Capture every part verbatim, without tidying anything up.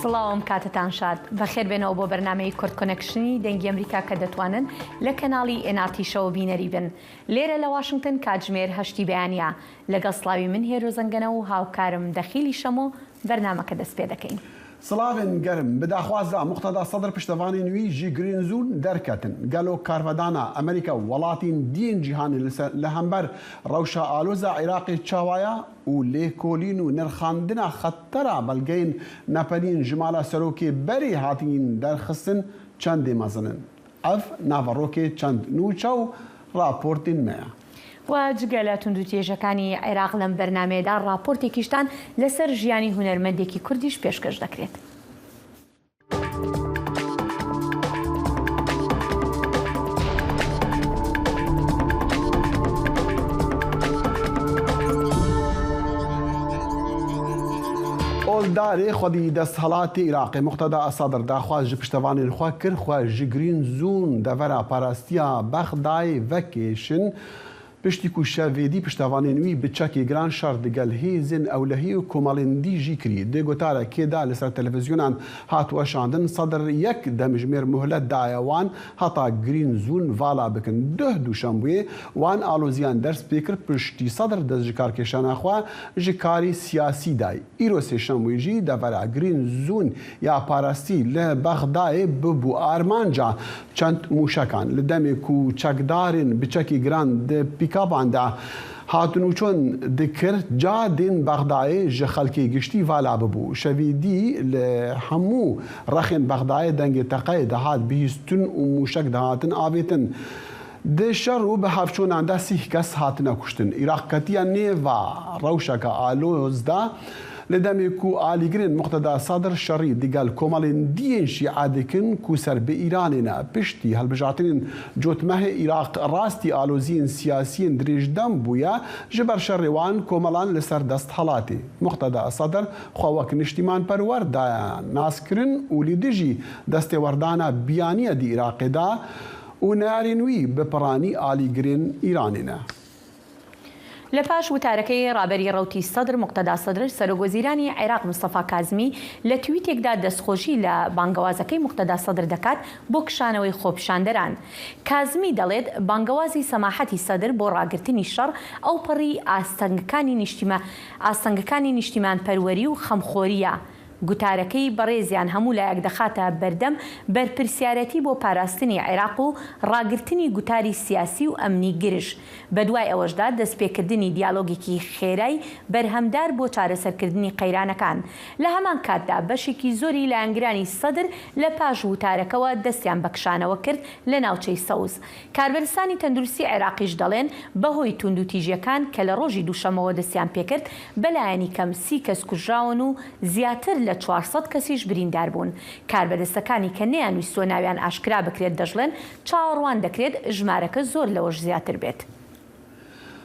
سڵاو، ئەم کاتتان شاد. بەخێر بێنەوە بۆ بەرنامەی کورد کۆنێکشنی دەنگی ئەمریکا کە دەتوانن لە کەناڵی ئێن ئار تی شەوە بینەری بن. لێرە لە واشنگتن کاتژمێر هەشتی بەیانیە. لەگەڵ سڵاوی من هێرۆ زەنگەنە و هاوکارم دەخیلی شەمۆ، بەرنامەکە دەست پێ دەکەین. سڵاوێن گەرم. Bi daxwaza Muqteda Sedr piştevanên wî ji Green Zone derketin. Gelo karvedana Amerîka û welatên diyên cîhanê li ser, li hember rewşa aloza Iraqê çawa ye û lêkolîn û nirxandina xetera belgeyên nepeliyên ji mala serokê berê hatiyên derxistin çendê mezin in? Ev naverokê çend nûçe û raportên me ye. و جگە لە توندوتیژەکانی عێراق، لەم بەرنامەیەدا راپۆرتێکیشتان لەسەر ژیانی هونەرمەندێکی کوردیش پێشکەش دەکرێت. Oldarê xwedî desthilatê Iraqê Muqteda Esadr daxwaz ji piştevanên xwe kir, xwe ji Green Zone, devera parastiya Bexdayê, vekêşin. Piştî ku şevêdî piştevanên wî bi çekê giran şer digel hêzên ewlehî û komelên dî jî kirî. Di gotarekê de li ser televîzyonan hat weşandin, Sedr yek demjimêr muhlet daye wan heta Green Zone vala bikin. Duh duşembuyê wan aloziyan dest pê kir, piştî Sedr dest ji karkêşana xwe ji karî siyasî dayî. Îro sêşemwê jî devera Green Zone ya parastî li Bexdayê bibû armanca çend mûşekan. Li demê ku çekdarên bi çekî giran di pîkaban de hatin û çûn dikir, cadên Bexdayê ji xelkê giştî vala bibû. Şevîdî li hemû rexên Bexdayê dengê teqeyê dihat bihîstin û mûşek dihatin avêtin. Di şer û bi hevçûnan de sîh kes hatine kuştin. Iraq ketiye nêva rewşeke aloz de. Li demê ku alîgirên Muqteda Sedr şerî digel komelên diyên Şîe dikin ku ser bi Îranê ne, piştî hilbijartinên cotmehê Iraq rastî aloziyên siyasiyên dirêjdem bûye, ji ber şerê wan komelan li ser desthilatê. Muqteda Sedr xwe wek niştîmanperwer daye naskirin û li dijî destêwerdana biyaniye di Iraqê de û neyarên wî bi piranî alîgirên Îranê ne. لە پاش وتارەکەی ڕابەری ڕەوتی سەدر، مقتەدا سەدر، سەرۆکوەزیرانی عێراق مستەفا کازمی لە تویتێکدا دەستخۆشی لە بانگەوازەکەی مقتەدا سەدر دەکات بۆ کشانەوەی خۆپیشاندەران. کازمی دەڵێت، بانگەوازی سەماحەتی سەدر بۆ ڕاگرتنی شەڕ ئەو پەڕی ئاستەنگەکانی نیشتیما-، ئاستەنگەکانی نیشتیمانپەروەری و خەمخۆریە. گوتارەکەی بەڕێزیان هەموو لایەک دەخاتە بەردەم بەرپرسیارەتی بۆ پاراستنی عێراق و ڕاگرتنی گوتاری سیاسی و ئەمنی گرژ. بەدوای ئەوەشدا دەستپێکردنی دیالۆگێکی خێرای بەرهەمدار بۆ چارەسەرکردنی قەیرانەکان. لە هەمان کاتدا بەشێکی زۆری لایەنگرانی سەدر لە پاش وتارەکەوە دەستیان بە کشانەوە کرد لە ناوچەی سەوز. کاربەرستانی تەندروستی عێراقیش دەڵێن، بەهۆی توندوتیژیەکان کە لە ڕۆژی دووشەمەوە دەستیان پێکرد، بەلایەنی کەم سی کەس کوژراون و زیاتر لە چوار سەد کەسیش بریندار بوون. کاربەدەستەکانی کە نەیانویستووە ناویان ئاشکرا بکرێت دەژڵێن، چاوەڕوان دەکرێت ژمارەکە زۆر لەوەش زیاتر بێت.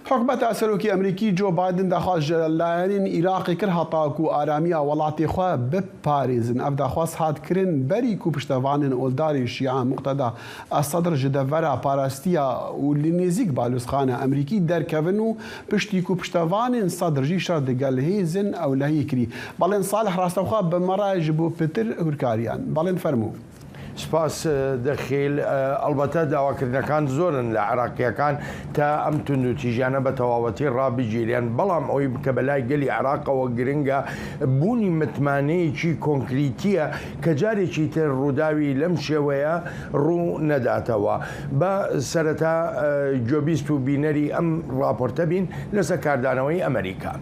حکومەتا سەرۆکی ئەمریکی جۆ بایدن داخواز ji layenên Iraqê kir heta ku aramiya welatê xwe biparêzin. Ev daxwaz hat kirin berî ku piştevanên oldarê Şîa Muqteda Esedr ji devera parastiya û li nêzîk balozxana Emerîkî derkevin û piştî ku piştevanên Sedr jî şer digel hêzên ewlehiyê kirî. Belên Salih rastewxwe bi me re ji bo pitir hûrkariyan. Belên fermû. Spas, e, Dexîl. E, elbette داواکردنەکان زۆرن لە عێراقیەکان تا ئەم توندوتیژیانە بە تەواوەتی ڕابگیرێن، بەڵام ئەوەی کە بە لای گەلی عێراقەوە گرنگە، بوونی متمانەیەکی کۆنکریتیە کە جارێکی تر ڕووداوی لەم شێوەیە ڕوو نەداتەوە. بە سەرەتا، ئە، گوێبیست و بینەری ئەم ڕاپۆرتە بین لەسەر کاردانەوەی ئەمریکا.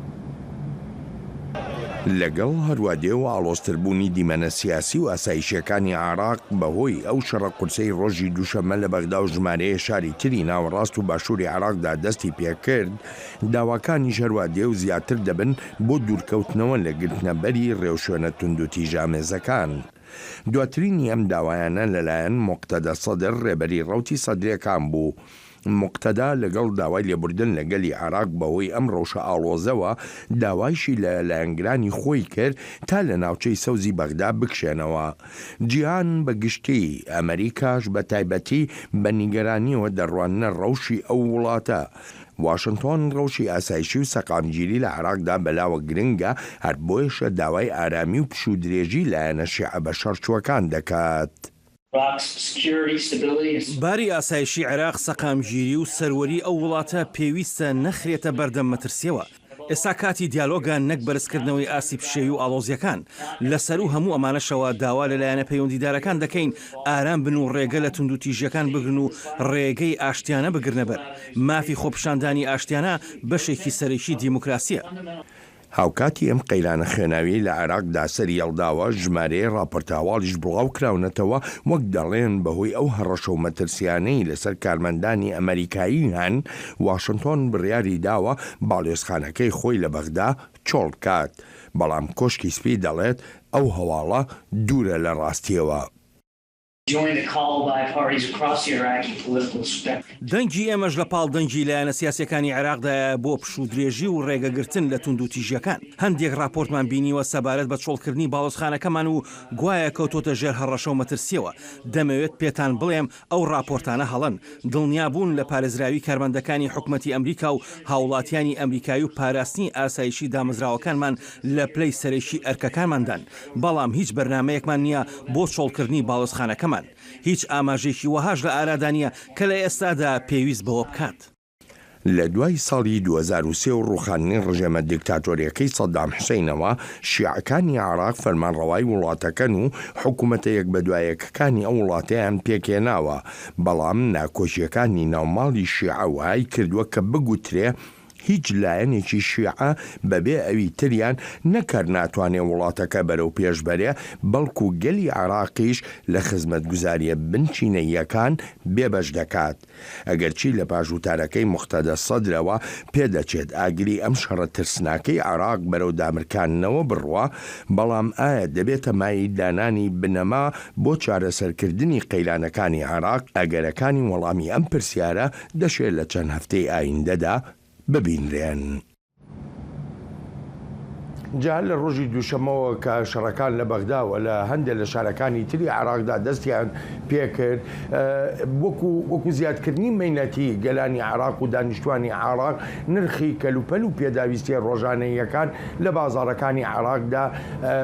لەگەڵ هەروادێ و ئاڵۆزتربوونی دیمەنە سیاسی و ئاسایشیەکانی عێراق بەهۆی ئەو شەڕە قورسەی ڕۆژی دووشەممە لە بەغدا و ژمارەیە شاری تری ناوەڕاست و باشووری عێراقدا دەستی پێکرد، داواکانیش هەروادێ و زیاتر دەبن بۆ دوورکەوتنەوە لە گرتنەبەری ڕێوشوێنە توندوتیژە ئامێزەکان. دواترینی ئەم داوایانە لەلایەن موقتەدا سەدر، ڕێبەری ڕەوتی سەدرەکان بوو. موقتەدا لەگەڵ داوای لێبوردن لە گەلی عێراق بەهۆی ئەم ڕەوشە ئاڵۆزەوە داوایشی لە لایەنگرانی خۆی کرد تا لە ناوچەی سەوزی بەغدا بکشێنەوە. جیهان بە گشتی، ئەمریکاش بە تایبەتی، بە نیگەرانیەوە دەڕواننە ڕەوشی ئەو وڵاتە. واشنتۆن ڕەوشی ئاسایشی و سەقامگیری لە عێراقدا بەلاوە گرنگە، هەر بۆیەشە داوای ئارامی و پشوودرێژی لایەنە شیعە بەشەڕچووەکان دەکات. باری ئاسایشی عێراق، سەقامگیری و سەروەری ئەو وڵاتە پێویستە نەخرێتە بەردەم مەترسیەوە. ئێستا کاتی دیالۆگە، نەک بەرزکردنەوەی ئاستی پشێوی و ئاڵۆزیەکان. لەسەر و هەموو ئەمانەشەوە داوا لە لایەنە پەیوەندیدارەکان دەکەین ئارام بن و ڕێگە لە توندوتیژیەکان بگرن و ڕێگەی ئاشتیانە بگرنە بەر. مافی خۆپیشاندانی ئاشتیانە بەشێکی سەرەکی دیموکراسیە. هاوکاتی ئەم قەیرانە خوێناویەی لە عێراقدا سەریهەڵداوە، ژمارەیە ڕاپۆرتە هەواڵیش بڵاو کراونەتەوە، وەک دەڵێن بەهۆی ئەو هەڕەشە و مەترسیانەی لەسەر کارمەندانی ئەمریکایی هەن، واشنتۆن بڕیاری داوە باڵیۆزخانەکەی خۆی لە بەغدا چۆڵ بکات، بەڵام کۆشکی سپی دەڵێت ئەو هەواڵە دوورە لە ڕاستیەوە. Join the call by parties across the Iraqi political spectrum. دەنگی ئێمەش لە پاڵ دەنگی لایەنە سیاسیەکانی عێراقدایە بۆ پشوودرێژی و ڕێگەگرتن لە توندوتیژیەکان. هەندێک ڕاپۆرتمان بینیوە سەبارەت بە چۆڵکردنی باڵۆزخانەکەمان و گوایە کەوتۆتە ژێر هەڕەشە و مەترسیەوە. دەمەوێت پێتان بڵێم ئەو ڕاپۆرتانە هەڵەن. دڵنیابوون لە پارێزراوی کارمەندەکانی حکومەتی ئەمریکا و هاوڵاتیانی ئەمریکایی و پاراستنی ئاسایشی دامەزراوەکانمان لە پلەی سەرەکی ئەرکەکانماندان. بەڵام هیچ بەرنامەیەکمان نییە بۆ چۆڵکردنی باڵۆزخانەکەمان. هیچ ئاماژەیەکی وەهاش لە ئارادا نییە کە لە ئێستادا پێویست بەوە بکات. لە دوای ساڵی دوو هەزار و سێ و ڕووخاندنی ڕژێمە دیکتاتۆریەکەی سەدام حسینەوە، شیعەکانی عێراق فەرمانڕەوای وڵاتەکەن و حکوومەتە یەک بە دوایەکەکانی ئەو وڵاتەیان پێکهێناوە، بەڵام ناکۆکیەکانی ناوماڵی شیعە وای کردووە کە بگوترێ هیچ لایەنێکی شیعە بەبێ ئەوی تریان نەکەر ناتوانێ وڵاتەکە بەرەو پێش بەرێ، بەڵکو گەلی عێراقیش لە خزمەتگوزاریە بنچینەییەکان بێبەش دەکات. ئەگەرچی لە پاش وتارەکەی موقتەدا سەدرەوە پێدەچێت ئاگری ئەم شەڕە ترسناکەی عێراق بەرەو دامرکاندنەوە بڕوا، بەڵام ئایا دەبێتە مایەی دانانی بنەما بۆ چارەسەرکردنی قەیرانەکانی عێراق؟ ئەگەرەکانی وەڵامی ئەم پرسیارە دەشێت لە چەند هەفتەی ئایندەدا ببینرێن. جا لە ڕۆژی دووشەمەوە کە شەڕەکان لە بەغدا و لە هەندێک لە شارەکانی تری عێراقدا دەستیان پێکرد، وەکو وەکو زیادکردنی مەینەتی گەلانی عێراق و دانیشتوانی عێراق، نرخی کەلوپەل و پێداویستیە ڕۆژانەییەکان لە بازاڕەکانی عێراقدا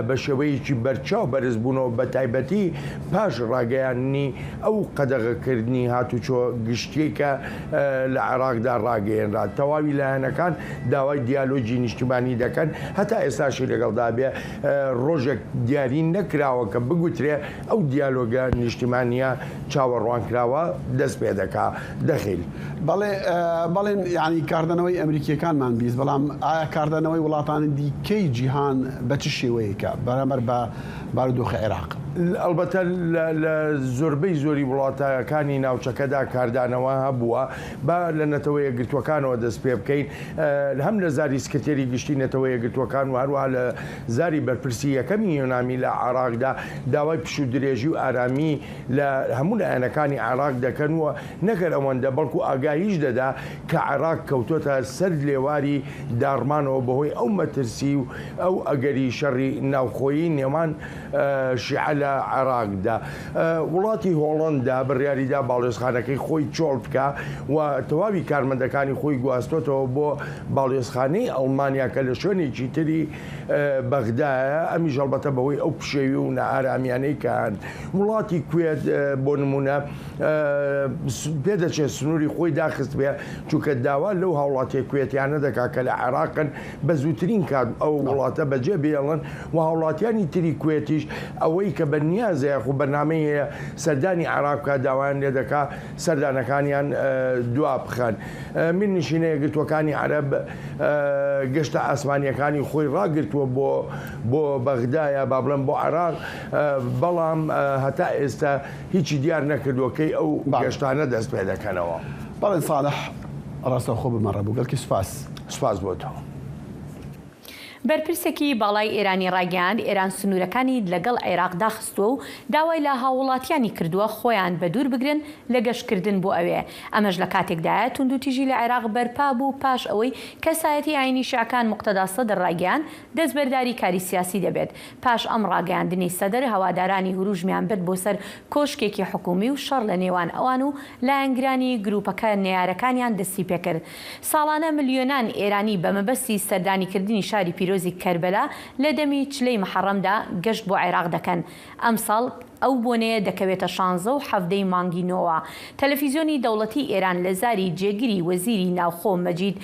بە شێوەیەکی بەرچاو بەرز بوونەوە، بە تایبەتی پاش ڕاگەیاندنی ئەو قەدەغەکردنی هاتوچۆ گشتیەی کە لە عێراقدا ڕاگەیەنرا. تەواوی لایەنەکان داوای دیالۆگی نیشتیمانی دەکەن، هەتا ئێستاشی لەگەڵدا بێ. ڕۆژێک دیاری نەکراوە کە بگوترێ ئەو دیالۆگە نیشتیمانیە چاوەڕوانکراوە دەست پێ دەکا. دەخیل. بەڵێ، بەڵێن، یعنی کاردانەوەی ئەمریکیەکانمان بیست، بەڵام ئایا کاردانەوەی وڵاتانی دیکەی جیهان بە چ شێوەیەکە بەرامبەر بە بارودۆخی عێراق؟ ئەلبەتە لە زۆربەی زۆری وڵاتەکانی ناوچەکەدا کاردانەوە هەبووە. با لە نەتەوە یەکگرتووەکانەوە دەست پێ بکەین، هەم لە زاری سکرتێری گشتی نەتەوە یەکگرتووەکان و هەروەها لە زاری بەرپرسی یەکەمی یۆنامی لە عێراقدا داوای پشوو درێژی و ئارامی لە هەموو لایەنەکانی عێراق دەکەن و نەکەر ئەوەندە، بەڵکو ئاگاهیش دەدا کە عێراق کەوتۆتە سەر لێواری داڕمانەوە بەهۆی ئەو مەترسی و ئەو ئەگەری شەڕی ناوخۆیی نێوان شیعە لە عێراقدا. وڵاتی هۆڵەندا بڕیاریدا باڵیۆزخانەکەی خۆی چۆڵ بکا و تەواوی کارمەندەکانی خۆی گواستۆتەوە بۆ باڵیۆزخانەی ئەڵمانیا کە لە شوێنێکی تری بەغدایە. ئەمیش هەڵبەتە بەهۆی ئەو پشێوی و نەئارامیانەی کە هەن. وڵاتی کوێت بۆ نمونە پێدەچێت سنووری خۆی داخست بێ، چونکە داوا لەو هاوڵاتیە کوێتیانە دەکا کە لە عێراقن بە زووترین کات ئەو وڵاتە بەجێ بێڵن و هاوڵاتیانی تری کوێتیش ئەوەی کە بە نیازە یاخو بەرنامەی هەیە سەردانی عێراق بکا، داوایان لێ دەکا سەردانەکانیان دوا بخەن. میرنشینە یەکگرتووەکانی عەرەب گەشتە ئاسمانیەکانی خۆی ڕاگرتووە بۆ بۆ بەغدایە، با بڵێم بۆ عێراق، بەڵام هەتا ئێستا هیچی دیار نەکردووە کەی ئەو گەشتانە دەست پێ دەکەنەوە. بەڵێن ساڵح، ڕاستەوخۆ بمەڕە بوو گەلکی سوپاس. سوپاس بۆ تۆ. بەرپرسێکی باڵای ئێرانی ڕایگەیاند، ئێران سنوورەکانی لەگەڵ عێراق داخستووە و داوای لە هاووڵاتیانی کردووە خۆیان بە دوور بگرن لە گەشتکردن بۆ ئەوێ. ئەمەش لە کاتێکدایە توندوتیژی لە عێراق بەرپا بوو پاش ئەوەی کەسایەتی ئاینی شیعەکان موقتەدا سەدر ڕایگەیاند دەستبەرداری کاری سیاسی دەبێت. پاش ئەم ڕاگەیاندنی سەدر، هەوادارانی هوروژمیان برد بۆ سەر کۆشکێکی حکومی و شەڕ لە نێوان ئەوان و لایەنگرانی گروپەکە نەیارەکانیان دەستی پێکرد. ساڵانە ملیۆنان ئێرانی بە مەبەستی سەردانیکردنی شاری پیرۆزی کەربەلا لە دەمی چلەی محەڕەمدا گەشت بۆ عێراق دەکەن. ئەمساڵ ئەو بۆنەیە دەکەوێتە شانزە و حەڤدەی مانگی نۆوە. تەلەفیزیۆنی دەوڵەتی ئێران لە زاری جێگری وەزیری ناوخۆ مەجید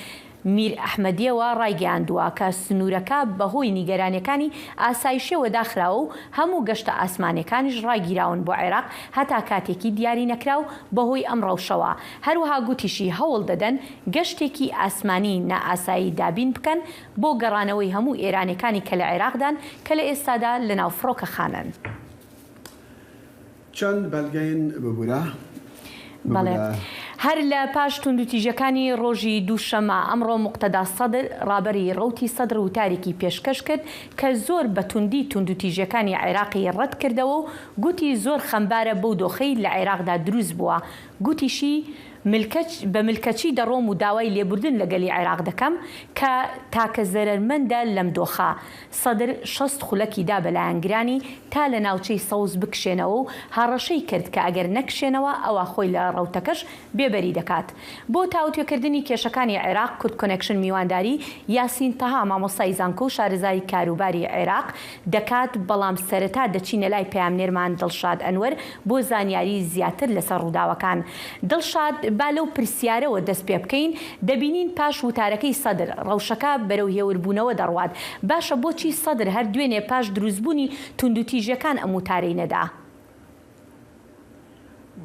میر ئەحمەدیەوە ڕایگەیاندووە کە سنوورەکە بەهۆی نیگەرانیەکانی ئاسایشیەوە داخراوە و هەموو گەشتە ئاسمانیەکانیش ڕاگیراون بۆ عێراق هەتا کاتێکی دیاری نەکراو بەهۆی ئەم ڕەوشەوە. هەروەها گوتیشی هەوڵ دەدەن گەشتێکی ئاسمانی نائاسایی دابین بکەن بۆ گەڕانەوەی هەموو ئێرانیەکانی کە لە عێراقدان کە لە ئێستادا لە ناو فڕۆکەخانەن. چەند بەلگەین ببوورە؟ بەڵێ. هەر لە پاش توندوتیژەکانی ڕۆژی دووشەمە، ئەمڕۆ موقتەدا سەدر، ڕابەری ڕەوتی سەدر، وتارێکی پێشکەش کرد کە زۆر بە توندی توندوتیژەکانی عێراقی ڕەت کردەوە و گوتی زۆر خەمبارە بەو دۆخەی لە عێراقدا دروست بووە. گوتیشی ملکەچ بە ملکەچی دەڕۆم و داوای لێبوردن لە گەلی عێراق دەکەم کە تاکە زەرەرمەندە لەم دۆخە. سەدر شەست خولەکی دا بە لایەنگرانی تا لە ناوچەی سەوز بکشێنەوە و هەڕەشەی کرد کە ئەگەر نەکشێنەوە ئەوا خۆی لە ڕەوتەکەش بێبەری دەکات. بۆ تاوتوێکردنی کێشەکانی عێراق، کورد کۆنێکشن میوانداری یاسین تەها، مامۆستای زانکۆ و شارەزای کاروباری عێراق دەکات، بەڵام سەرەتا دەچینە لای پەیامنێرمان دڵشاد ئەنوەر بۆ زانیاری زیاتر لەسەر ڕووداوەکان. دڵشاد، با لەو پرسیارەوە دەست پێ بکەین، دەبینین پاش وتارەکەی سەدر ڕەوشەکە بەرەو هێوربوونەوە دەڕوات. باشە بۆچی سەدر هەر دوێنێ پاش دروستبوونی توندوتیژیەکان ئەم وتارەی نەدا؟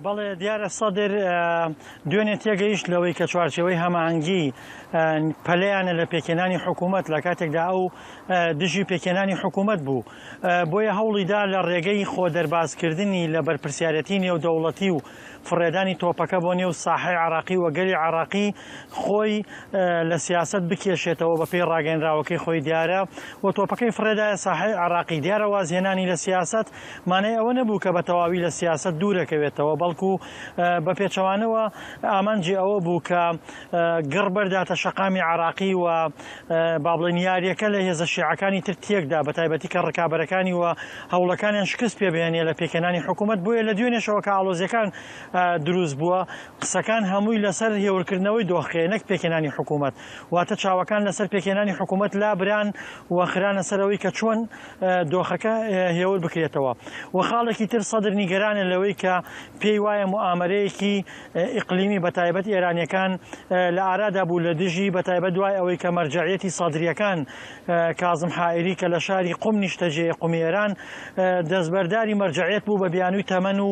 بەڵێ، دیارە سەدر دوێنێ تێگەیشت لەوەی کە چوارچێوەی هەماهەنگی پەلەیانە لە پێکهێنانی حکوومەت، لە کاتێکدا ئەو دژی پێکهێنانی حکوومەت بوو. بۆیە هەوڵیدا لە ڕێگەی خۆ دەربازکردنی لە بەرپرسیارەتی نێودەوڵەتی و فڕێدانی تۆپەکە بۆ نێو ساحەی عێراقی و گەلی عێراقی خۆی لە سیاسەت بکێشێتەوە، بە پێی ڕاگەیەنراوەکەی خۆی دیارە و تۆپەکەی فڕێدایە ساحەی عێراقی. دیارە وازهێنانی لە سیاسەت مانای ئەوە نەبوو کە بە تەواوی لە سیاسەت دوورەکەوێتەوە، بەڵکو بە پێچەوانەوە ئامانجی ئەوە بوو کە گڕ بەرداتە شەقامی عێراقی و با بڵێن یاریەکە لە هێزە شیعەکانی تر تێکدا، بە تایبەتی کە ڕکابەرەکانی و هەوڵەکانیان شکست پێ بهێنێ لە پێکهێنانی حکوومەت. بۆیە لە دوێنێشەوە کە ئاڵۆزیەکان دروست بووە، قسەکان هەمووی لەسەر هێورکردنەوەی دۆخەیە، نەک پێکهێنانی حکوومەت. واتە چاوەکان لەسەر پێکهێنانی حکوومەت لابران و خرانە سەرەوەی کە چۆن دۆخەکە هێور بکرێتەوە. و خاڵێکی تر، سەدر نیگەرانە لەوەی کە پێی وایە موئامەرەیەکی ئیقلیمی، بە تایبەت ئێرانیەکان، لە ئارادا بوو لە دژی، بە تایبەت دوای ئەوەی کە مەرجەعیەتی سەدریەکان، کازم حائری کە لە شاری قوم نیشتەجێیە، قومی ئێران، دەستبەرداری مەرجەعیەت بوو بە بیانووی تەمەن و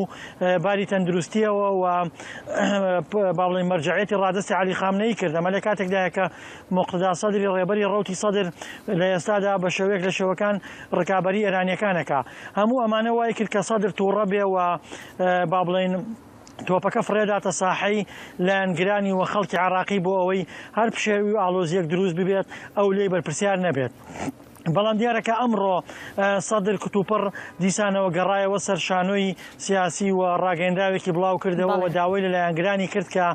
باری تەندروستیەوە و با بڵێن مەرجەعیەتی ڕادەستی عەلی خامنەیی کرد. ئەمە لە کاتێکدایە کە موقتەدا سەدری ڕێبەری ڕەوتی سەدر لە ئێستادا بە شێوەیەک لە شێوەکان ڕکابەری ئێرانیەکانەکە. هەموو ئەمانە وای کرد کە سەدر تووڕە بێ و با بڵێن تۆپەکە فڕێداتە ساحەی لایەنگرانی و خەڵکی عێراقی بۆ ئەوەی هەر پشێوی و ئاڵۆزیەک دروست ببێت ئەو لێی بەرپرسیار نەبێت. بەڵام دیارە کە ئەمڕۆ سەدر کتوپڕ دیسانەوە گەڕایەوە سەر شانۆی سیاسی و ڕاگەیەنراوێکی بڵاو کردەوە و داوای لە لایەنگرانی کرد کە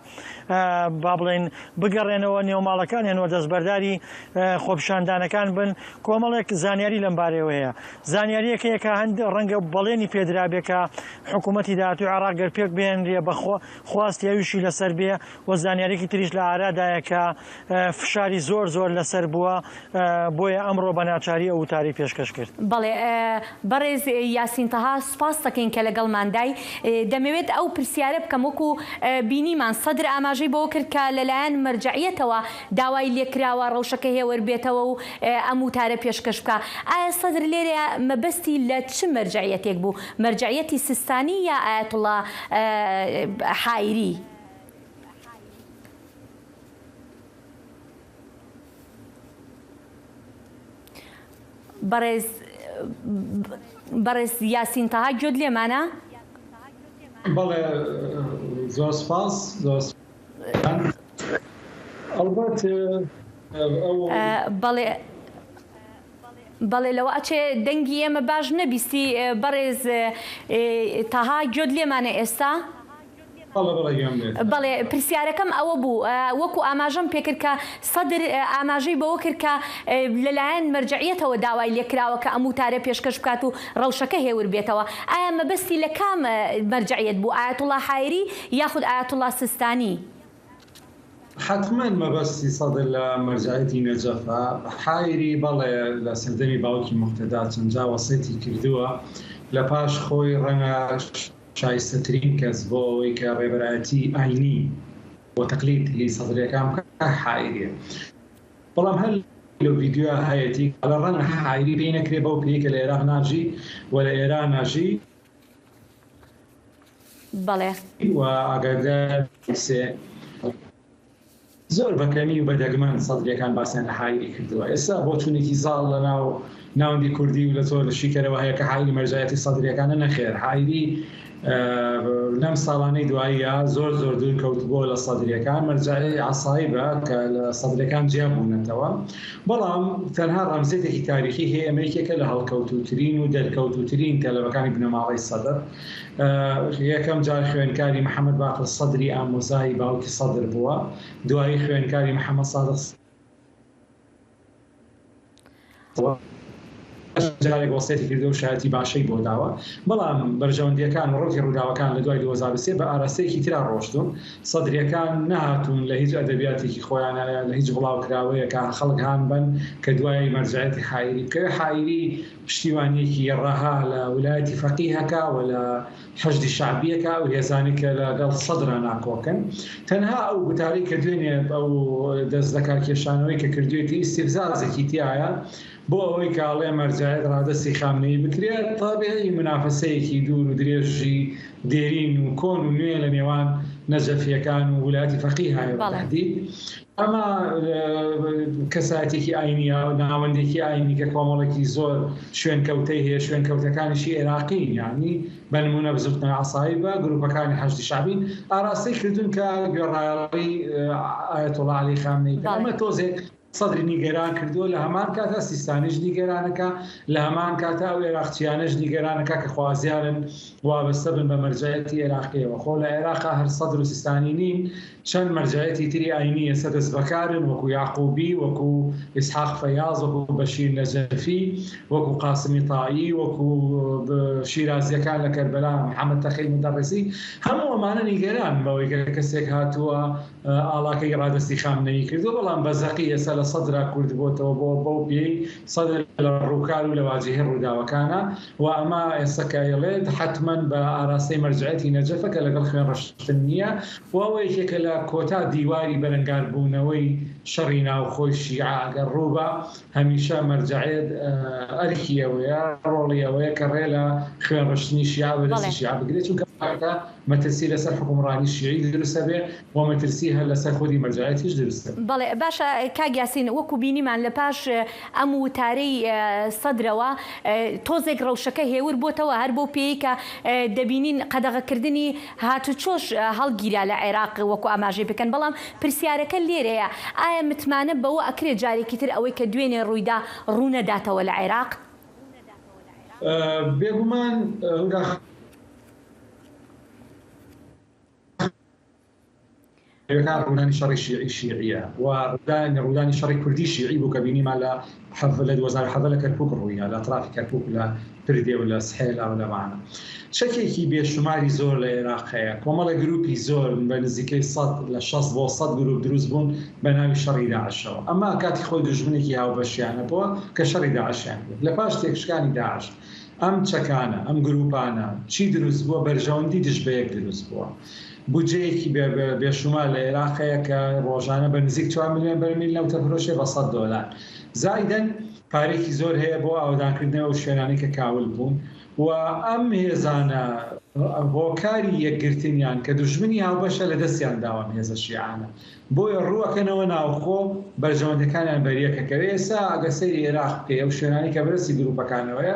با بڵێن بگەڕێنەوە نێو ماڵەکانیان و دەستبەرداری خۆپیشاندانەکان بن. کۆمەڵێک زانیاری لەم بارەیەوە هەیە. زانیاریەکەیە کە هەند ڕەنگە بەڵێنی پێدرابێ کە حکوومەتی داهاتووی عێراق گەر پێک بێنرێ بە خواستی ئەویشی لەسەر بێ و زانیاریەکی تریش لە ئارادایە کە فشاری زۆر زۆر لەسەر بووە، بۆیە ئەمڕۆ بە ناچاری ئەو وتاری پێشکەش کرد. بەڵێ، بەڕێز یاسین تەها، سوپاس دەکەین کە لەگەڵماندای. دەمەوێت ئەو پرسیارە بکەم، وەکو بینیمان سەدر ئاماژەی بەوە کرد کە لەلایەن مەرجەعیەتەوە داوای لێکراوە ڕەوشەکە هێور بێتەوە و ئەم وتارە پێشکەش بکە. ئایا سەدر لێرە مەبەستی لە چ مەرجەعیەتێک بوو؟ مەرجەعیەتی سیستانی یا ئایەتوڵا حایری؟ بەڕێز بەڕێز یاسین تەها، گوێت لێمانە؟ بەڵێ، زۆر سپاس. زۆر سپاس. ئەلبەت ئەو بەڵێ. بەڵێ، لەوە ئەچێ دەنگی ئێمە باش نەبیستی، ئێ، بەڕێز، ئێ، ئێ، تەها گوێت لێمانە ئێستا؟ بەڵێ، بەڵێ، گوێم لێت. بەڵێ، پرسیارەکەم ئەوە بوو، ئە، وەکو ئاماژەم پێکرد کە سەدر، ئە، ئاماژەی بەوە کرد کە، ئە، لەلایەن مەرجعیەتەوە داوای لێکراوە کە ئەم وتارە پێشکەش بکات و ڕەوشەکە هێور بێتەوە. ئایا مەبەستی لە کام، ئە، مەرجعیەت بوو؟ ئایەتوڵا حایری یاخود ئایەتوڵا سیستانی؟ حتمەن مەبەستی سەدر لە مەرجعیەتی نەجەفە. حایری، بەڵێ، لە سەردەمی باوکی موقتەدا چەند جا وەسێتی کردووە، لە پاش خۆی ڕەنگە شایستەترین کەس بۆ ئەوەی کە ڕێبەرایەتی ئاینی و تەقلید لی سەدرەکان بکە حایریە. بەڵام هەر لەو ڤیدیۆ هەیەتی لە ڕەنگە حایری پێی نەکرێ بەو پێی کە لە عێراق ناژی و لە ئێران ناژی. بەڵێ. و ئاگادار سێ زۆر بەکەمی و بەدەگمەن سەدرەکان باسیان لە حایری کردووە. ئێستا بۆچوونێکی زاڵ لە ناو ناوەندی کوردی و لە زۆر لە شیکەرەوە هەیە کە حایری مەرجایەتی سەدرەکانە. نەخێر، حایری، ئە، لەم ساڵانەی دواییە زۆر زۆر دوور کەوتبووە لە سەدرەکان. مەرجعی عەسایبە کە لە سەدرەکان جیا بوونەتەوە. بەڵام تەنها ڕەمزێتێکی تاریخی هەیە، ئەمە یەکێکە لە هەڵکەوتووترین و دەرکەوتووترین تەلەبەکانی بنەماڵەی سەدر. ئە، یەکەم جار خوێندکاری محەممەد باقر سەدری ئامۆزای باوکی سەدر بووە، دوایی خوێندکاری محەممەد سادق جارێک وەسێتی کردو و شایەتی باشەی بۆ داوە. بەڵام بەرژەوەندیەکان و ڕۆکی ڕووداوەکان لە دوای دوو هەزار و سێ بە ئاراستەیەکی ترا ڕۆشتون. سەدریەکان نەهاتوون لە هیچ ئەدەبیاتێکی خۆیانە، لە هیچ بڵاوکراوەیەکە خەڵک هان بن کە دوای مەرجعیەتی حایری بکەوێ. حایری پشتیوانیەکی ڕەها لە ولایەتی فەقیهەکە و لە حەشدی شعبیەکە و هێزانی کە لەگەڵ سەدرا ناکۆکن. تەنها ئەو گوتارەی کە دوێنێ ئەو دەست لە کارکێشانەوەی کە کردوێتی ئیستیفزازێکی تایە بۆ ئەوەی کە ئەڵێ مەرجعیەت ڕادەستی خامنەیی بکرێت، تابعی منافەسەیەکی دوور و درێژی دێرین و کۆن و نوێ لە نێوان نەجەفیەکان و ولایەتی فەقیهایە بە بەڵێ. تەحدید. ئەمە، ئە، کەسایەتێکی ئاینیە، ناوەندێکی ئاینی کە کۆمەڵێکی زۆر شوێنکەوتەی هەیە، شوێنکەوتەکانیشی عێراقین، یعنی بە نمونە بزوتنە عەسایبە، گروپەکانی حەشدی شعبین ئاراستەی کردوون کە گوێڕایەڵی، ئە، ئایەتوڵا عەلی خامنەی بکەن. بەڵێ. ئەمە تۆزێک سەدری نیگەران کردووە، لە هەمان کاتە سیستانیش نیگەرانەکە، لە هەمان کاتە ئەو عێراقچیانەش نیگەرانەکە کە خوازیارن وابەستە بن بە مەرجعیەتی عێراقیەوە. خۆ لە عێراقا هەر سەدر و سیستانی نین، چەند مەرجعیەتی تری ئاینی ئێستا دەست بەکارن، وەکو یعقوبی، وەکو ئیسحاق فەیاز، وەکو بەشیر نەجەفی، وەکو قاسمی تایی، وەکو، ب-، شیرازیەکان لە کەربەلا، محەممەد تەخیل مدەڕسی. هەموو ئەمانە نیگەران بەوەی کە کەسێک هاتووە، ئە، ئاڵاکەی ڕادەستی خامنەیی کردووە، بەڵام بەزەقی ئێستا لە سەدرا کورد بۆتەوە بۆ، بەو پێی سەدر لە ڕووکار و لە واجهی ڕووداوەکانە. و ئەمە ئێستا کە ئەڵێت حتمەن بە ئاراستەی مەرجعیەتی نەجەفە کە لەگەڵ خوێن ڕشتن نییە. و ئەوە یەکێکە لە کۆتا دیواری بەرەنگاربوونەوەی شەڕی ناوخۆی شیعە. ئەگەر ڕووبە، هەمیشە مەرجعیەت، ئە، ئەرکی ئەوەیە، ڕۆڵی ئەوەیە کە ڕێ لە خوێن ڕشتنی شیعە و دەستی بەڵێ. شیعە بگرێت، چونکە مەترسی لەسەر حکومڕانی شیعی دروست ئەبێ و مەترسی هەر لەسەر خودی مەرجعیەتیش دروست ئەبێ. بەڵێ، باشە، کاک یاسین، وەکو بینیمان لە پاش، ئە، ئەم وتارەی، ئە، سەدرەوە، ئە، تۆزێک ڕەوشەکە هێور بۆتەوە، هەر بۆ پێی کە، ئە، دەبینین قەدەغەکردنی هاتوچۆش، ئە، هەڵگیرا لە عێراق وەکو ئاماژەی بکەن. بەڵام پرسیارەکە لێرەیە، ئایا متمانە بەوە ئەکرێ جارێکی تر ئەوەی کە دوێنێ ڕوویدا ڕوونەداتەوە لە عێراق؟ ئە، بێگومان، ئە، هەودا ڕوودانی شەڕی شیعی شیعیە و ڕوودانی، ڕوودانی شەڕی کوردی شیعی بوو کە بینیمان لە حەڤ-، لە دوو هەزار و حەڤدە لە کەرکووک ڕوویە، لە تراقی کەرکووک، لە پردێ و لە سحێلا و لەمانە. چەکێکی بێشوماری زۆر لە عێراق هەیە. کۆمەڵە گروپی زۆر بە نزیکەی سەد، لە شەست بۆ سەد گروپ دروست بوون بە ناوی شەڕی داعشەوە. ئەمە کاتی خۆی دوژمنێکی هاوبەشیانە بووە کە شەڕی داعشیان کرد. لە پاش تێکشکانی داعش ئەم چەکانە، ئەم گروپانە چی دروست بووە؟ بەرژەوەندی دژ بە یەک دروست بووە. بودجەیەکی بێ-، بێ-، بێشومار لە عێراق هەیە کە ڕۆژانە بە نزیک چوار ملیۆن بەرمیل نەوتە فرۆشێ بە سەد دۆلار. زایدەن پارێکی زۆر هەیە بۆ ئاوەدانکردنەوە شوێنانی کە کاول بوون و ئەم هێزانە هۆکاری یەکگرتنیان کە دوژمنی هاوبەشە لە دەستیان داوە ئەم هێزە شیعانە. بۆیە ڕووەکەنەوە ناوخۆ، بەرژەوەندەکانیان بەریەکەکەوێ. ئێستا ئەگە سەیری عێراق بکەی، ئەو شوێنانی کە بەرەسی گروپەکانەوەیە،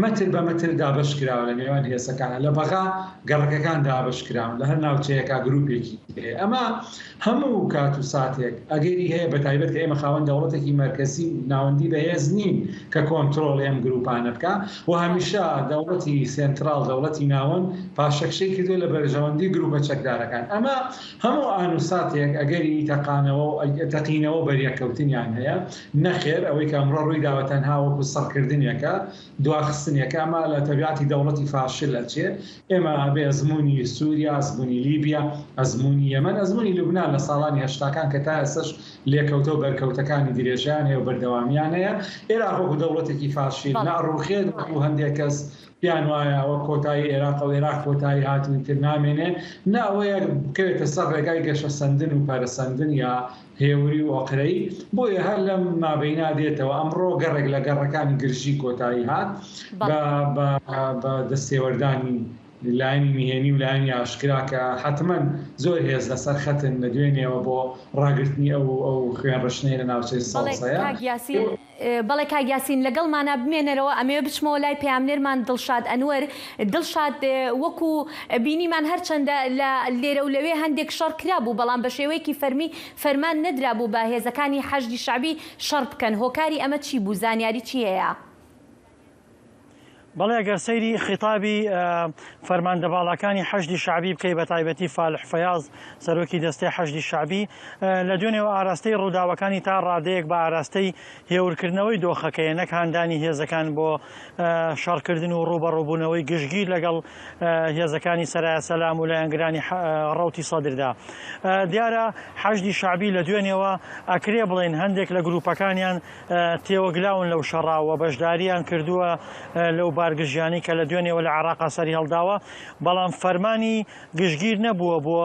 مەتر بە مەتر دابش کراوە لە نێوان هێزەکانە. لە بەغا گەڕەکەکان دابش کراون، لە هەر ناوچەیەکە گروپێکی هەیە. ئەمە هەموو کات و ساتێک ئەگەری هەیە، بە تایبەت کە ئێمە خاوەن دەوڵەتێکی مەرکەزی و ناوەندی بەهێز نین کە کۆنترۆڵی ئەم گروپانە بکە. و هەمیشە دەوڵەتی سێنترال، دەوڵەتی ناوەند پاشەکشەی کردووە لە بەرژەوەندی گروپە چەکدارەکان. ئەمە هەموو ئان و ساتێک ئەگەری تەقانەوە و تەقینەوە بەریەککەوتنیان هەیە. نەخێر، ئەوەی کە ئەمڕۆ ڕووی داوە تەنها وەکو سڕکردنێکە، دواخستنێکە. ئەمە لە تەبیعەتی دەوڵەتی فاشل ئەچێ. ئێمە ئەبێ ئەزموونی سووریا، ئەزموونی لیبیا، ئەزموونی یەمەن، ئەزموونی لوبنان لە ساڵانی هەشتاکان کە تا ئێستاش لێکەوتە و بەرکەوتەکانی درێژیان هەیە و بەردەوامیان هەیە. عێراق وەکو دەوڵەتێکی فاشیل نەڕوخێت، وەکو هەندێک کەس پیان وایە ئەوە کۆتایی عێراقە و عێراق کۆتایی هاتنی تر نامێنێ. نە ئەوەیە بکەوێتە سەر ڕێگای گەشەسەندن و پەرەسەندن یا هێوری و ئۆقرەی. بۆیە هەر لەم مابەینا دێتەوە. ئەمڕۆ گەڕێک لە گەڕەکانی گرژی کۆتایی هات بە، بە، بە دەستێوەردانی لایەنی نهێنی و لایەنی ئاشکرا کە حتمەن زۆر هێز لەسەر خەتن لە دوێنێەوە بۆ ڕاگررتنی ئەو، ئەو خوێن ڕشنەیە لە ناوچەی سەڵسەیە. بەڵێ کاک یاسین، لەگەڵمانە بمێنەرەوە. ئەمەوێ بچمەوە لای پەیامنێرمان دڵشاد ئەنوەر. دڵشاد، وەکو بینیمان، هەرچەندە لە لێرە و لەوێ هەندێک شەڕ کرا بوو، بەڵام بە شێوەیەکی فەرمی فەرمان نەدرا بوو بە هێزەکانی حەشدی شعبی شەڕ بکەن. هۆکاری ئەمە چی بوو؟ زانیاری چی هەیە؟ بەڵێ، ئەگەر سەیری خیتابی فەرماندە باڵاکانی حەشدی شعبی بکەی، بە تایبەتی فالح فەیاز، سەرۆکی دەستەی حەشدی شعبی، لە دوێنێەوە ئاراستەی ڕووداوەکانی تا ڕادەیەک بە ئاراستەی هێورکردنەوەی دۆخەکەیە، نەک هاندانی هێزەکان بۆ شەڕکردن و ڕوبەڕووبوونەوەی گشتگیر لەگەڵ هێزەکانی سەرایە سەلام و لایەنگرانی ڕەوتی سەدردا. دیارە حەشدی شعبی لە دوێنێەوە ئەکرێ بڵێن هەندێک لە گروپەکانیان تێوەگلاون لەو شەڕا و بەشداریان کردووە لەو بارگرژیانەی کە لە دوێنێەوە لە عێراقا سەری هەڵداوە، بەڵام فەرمانی گشتگیر نەبووە بۆ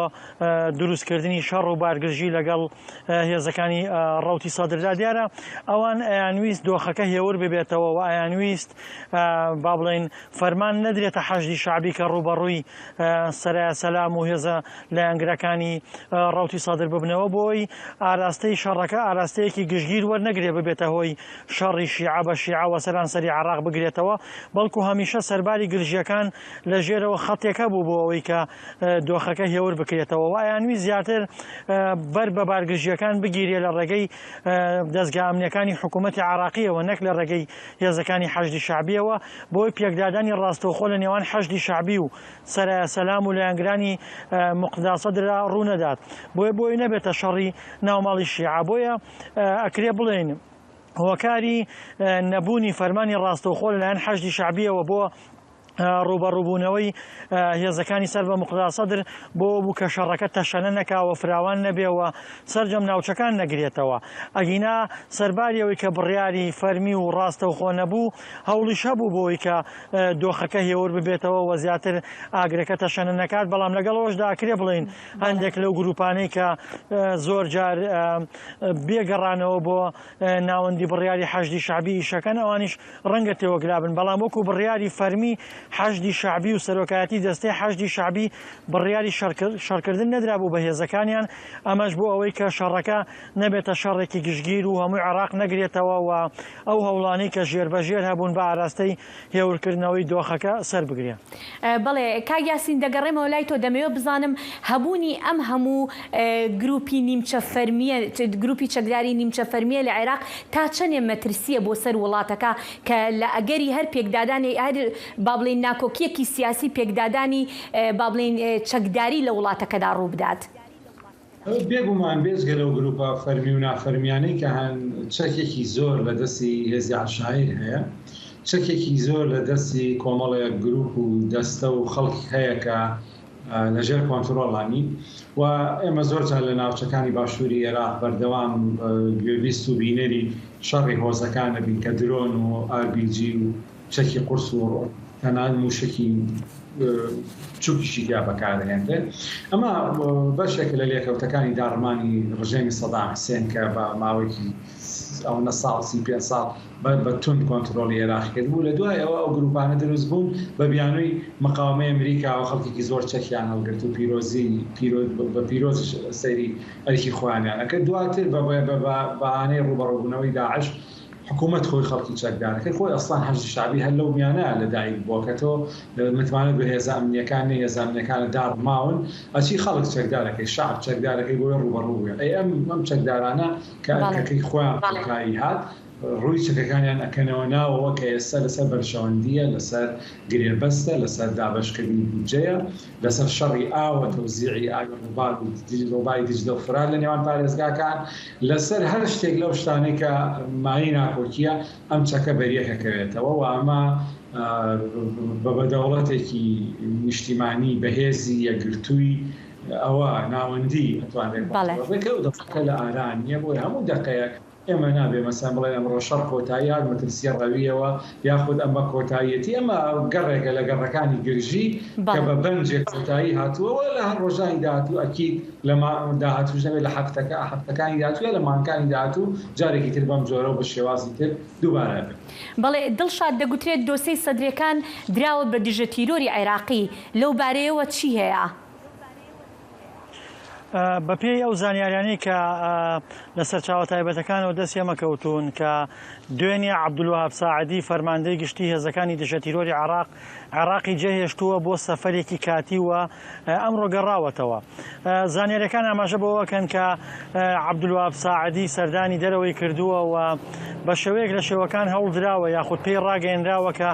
دروستکردنی شەڕ و بارگرژی لەگەڵ هێزەکانی ڕەوتی سەدردا. دیارە ئەوان ئەیانویست دۆخەکە هێور ببێتەوە و ئەیانویست، با بڵێن، فەرمان نەدرێتە حەشدی شعبی کە ڕوبەڕووی سەرایە سەلام و هێزە لایەنگرەکانی ڕەوتی سەدر ببنەوە، بۆی ئاراستەی شەڕەکە ئاراستەیەکی گشتگیر وەرنەگرێ ببێتە هۆی شەڕی شیعە بە شیعە وە سەرانسەری عێراق بگرێتەوە، بەڵکو هەمیشە سەرباری گرژیەکان لە ژێرەوە خەتێکە بوو بۆ ئەوەی کە دۆخەکە هێور بکرێتەوە و ئەیانوی زیاتر بەر بە بارگرژیەکان بگیرێ لە ڕێگەی دەستگا ئەمنیەکانی حکوومەتی عێراقیەوە، نەک لە ڕێگەی هێزەکانی حەشدی شعبیەوە، بۆی پێکدادانی ڕاستەوخۆ لە نێوان حەشدی شعبی و سەرایە سەلام و لایەنگرانی مقتدا سەدرا ڕوونەدات. بۆیە بۆی نەبێتە شەڕی ناوماڵی شیعە. بۆیە ئەکرێ بڵێن هۆکاری نەبوونی فەرمانی ڕاستەوخۆ لەلایەن حەشدی شعبیەوە بۆ ڕوبەڕووبوونەوەی هێزەکانی سەر بە مقتدا سەدر بۆ بوو کە شەڕەکە تەشەنە نەکاوە، فراوان نەبێەوە، سەرجەم ناوچەکان نەگرێتەوە. ئەگینا سەرباری ئەوەی کە بڕیاری فەرمی و ڕاستەوخۆ نەبوو، هەوڵیش هەبوو بۆی کە دۆخەکە هێور ببێتەوە و زیاتر ئاگرەکە تەشەنە نەکات، بەڵام لەگەڵ ئەوەشدا ئەکرێ بڵێن هەندێک لەو گروپانەی کە زۆر جار بێگەڕانەوە بۆ ناوەندی بڕیاری حەشدی شعبی ئیشەکەن، ئەوانیش ڕەنگە تێوەگلابن، بەڵام وەکو بڕیاری فەرمی حەشدی شعبی و سەرۆکایەتی دەستەی حەشدی شعبی بڕیاری شەڕکردن نەدرابوو بە هێزەکانیان. ئەمەش بۆ ئەوەی کە شەڕەکە نەبێتە شەڕێکی گشتگیر و هەمووی عێراق نەگرێتەوە و ئەو هەوڵانەی کە ژێربەژێر هەبوون بە ئاراستەی هێورکردنەوەی دۆخەکە سەر بگرێ. بەڵێ کاک یاسین، دەگەڕێمەوە لای تۆ. دەمەوێت بزانم هەبوونی ئەم هەموو گروپی نیمچە فەرمیە، گروپی چەکداری نیمچە فەرمیە لە عێراق تا چەندێ مەترسیە بۆ سەر وڵاتەکە کە لە ئەگەری هەر پێکدادانی، هەر با بڵێن ناکۆکیەکی سیاسی، پێکدادانی با بڵێن چەکداری لە وڵاتەکەدا ڕوو بدات؟ بێگومان بێجگە لەو گروپە فەرمی و نافەرمیانەی کە هەن، چەکێکی زۆر لە دەستی هێزی عەشایر هەیە، چەکێکی زۆر لە دەستی کۆمەڵێک گروپ و دەستە و خەڵک هەیە کە لەژێر کۆنترۆڵانی و ئێمە زۆر جار لە ناوچەکانی باشووری عێراق بەردەوام گوێبیست و بینەری شەڕی هۆزەکان دەبین کە درۆن و ئاربیجی و چەکی قورس و تەنان موشکی چووکیشی تیا بەکارهێنرێت. ئەمە بەشێک لە لێکەوتەکانی داڕمانی ڕژێمی سەدام حسێن کە بە ماوەیەکی ئەوەنە ساڵ، سی پێنج ساڵ بە، بە تون کۆنترۆلی عێراق کردبوو. لە دوای ئەوە ئەو گروپانە دروست بوون بە بیانووی مقاومەی ئەمریکا و خەڵکێکی زۆر چەکیان هەڵگرت و پیرۆزی، پیرۆ-، بە، بە پیرۆز سەیری ئەرکی خۆیانیان ئەکرد. دواتر بە، بە، بە، بە بەهانەی ڕوبەڕووبوونەوەی داعش حکوومەت خۆی خەڵکی چەکدارەکە، خۆی ئەسڵان حەشدی شعبی هەر لەو میانەیە لە دایک بووە کە تۆ متمانەت بە هێزە ئەمنیەکان نیە، هێزە ئەمنیەکانە داڕماون، ئەچی خەڵک چەکدارەکەی، شعب چەکدارەکەی بۆی ڕوبەڕوو بێ. ئەی ئەم، ئەم چەکدارانە کە بەڵێ. ئەرکەکەی خۆیان بەڵێ. کۆتایی هات، ڕووی چەکەکانیان ئەکەنەوە ناوەوە کە ئێستا لەسەر بەرژەوەندیە، لەسەر گرێبەستە، لەسەر دابەشکردنی بودجەیە، لەسەر شەڕی ئاوە، تەوزیعی ئاوی ڕووبار و دی-، ڕووباری دیجلە و فرات لە نێوان پارێزگاکان، لەسەر هەر شتێک لەو شتانەی کە مایەی ناکۆکیە، ئەم چەکە بەریەکەکەوێتەوە و ئەمە، ئە، بە، بە دەوڵەتێکی نیشتیمانی بەهێزی یەکگرتووی ئەوە ناوەندی ئەتوانێت بەڵێ. کۆنترۆڵ بکە و دەوڵەتەکە لە ئارا نییە. بۆیە هەموو دەقەیەک ئێمە نابێ مەسەن بڵێن ئەمڕۆ شەڕ کۆتایی هات، مەترسیە ڕەویەوە، یاخود ئەمە کۆتاییەتی. ئەمە گەڕێکە لە گەڕەکانی گرژی کە بەڵێ. بە بەنجێک کۆتایی هاتووە و لە هەر ڕۆژانی داهاتوو ئەکید لە ما-، داهاتووش نەبێت، لە هەفتەکە-، هەفتەکانی داهاتووە، لە مانگەکانی داهاتوو جارێکی تر بەم جۆرە و بە شێوازی تر دووبارە بێت. بەڵێ، دڵشاد، دەگوترێت دۆسیەی سەدرەکان دراوە بە دژە تیرۆری عێراقی، لەو بارەیەوە چی هەیە؟ ئە، بە پێی ئەو زانیاریانەی کە، ئە، لە سەرچاوە تایبەتەکانەوە دەست ئێمە کەوتون کە دوێنێ عەبدولوەهاب ساعدی، فەرماندەی گشتی هێزەکانی دژە تیرۆری عێراق، عێراقی جێهێشتووە بۆ سەفەرێکی کاتی و، ئە، ئەمڕۆ گەڕاوەتەوە. ئە، زانیاریەکان ئاماژە بۆ ئەکەن کە، ئە، عەبدولوەهاب ساعدی سەردانی دەرەوەی کردووە و بە شێوەیەک لە شێوەکان هەوڵدراوە یاخود پێی ڕاگەیەنراوە کە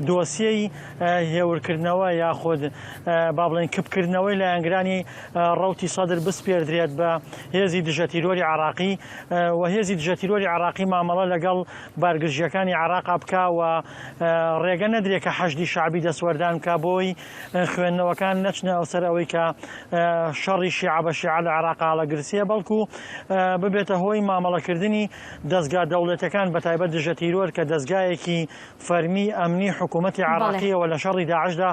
دۆسیەی، ئە، هێورکردنەوە یاخود، ئە، با بڵێن کپکردنەوەی لایەنگرانی، ئە، ڕەوتی سەدر بسپێردرێت بە هێزی دژە تیرۆری عێراقی، ئە، و هێزی دژە تیرۆری عێراقی مامەڵە لەگەڵ بارگرژیەکانی عێراقا بکا و، ئە، ڕێگە نەدرێ کە حەشدی شعبی دەستوەردان بکا بۆی، ئە، خوێندنەوەکان نەچنە ئەو سەر ئەوەی کە، ئە، شەڕی شیعە بە شیعە لە عێراقا هەڵەگرسیە، بەڵکو، ئە، ببێتە هۆی مامەڵەکردنی دەستگا دەوڵەتەکان بە تایبەت دژە تیرۆر کە دەستگایەکی فەرمی ئەمنی حکوومەتی بەڵێ. عێراقیەوە لە شەڕی داعشدا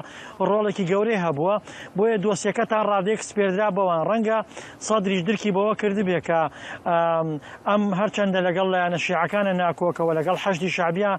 ڕۆڵێکی گەورەی هەبووە. بۆیە دۆسیەکە تا ڕادەیەک سپێردرا بەوان. ڕەنگە سەدریش درکی بەوە کردبێ کە، ئەم، ئەم هەرچەندە لەگەڵ لایەنە شیعەکانە ناکۆکەوە، لەگەڵ حەشدی شعبیە،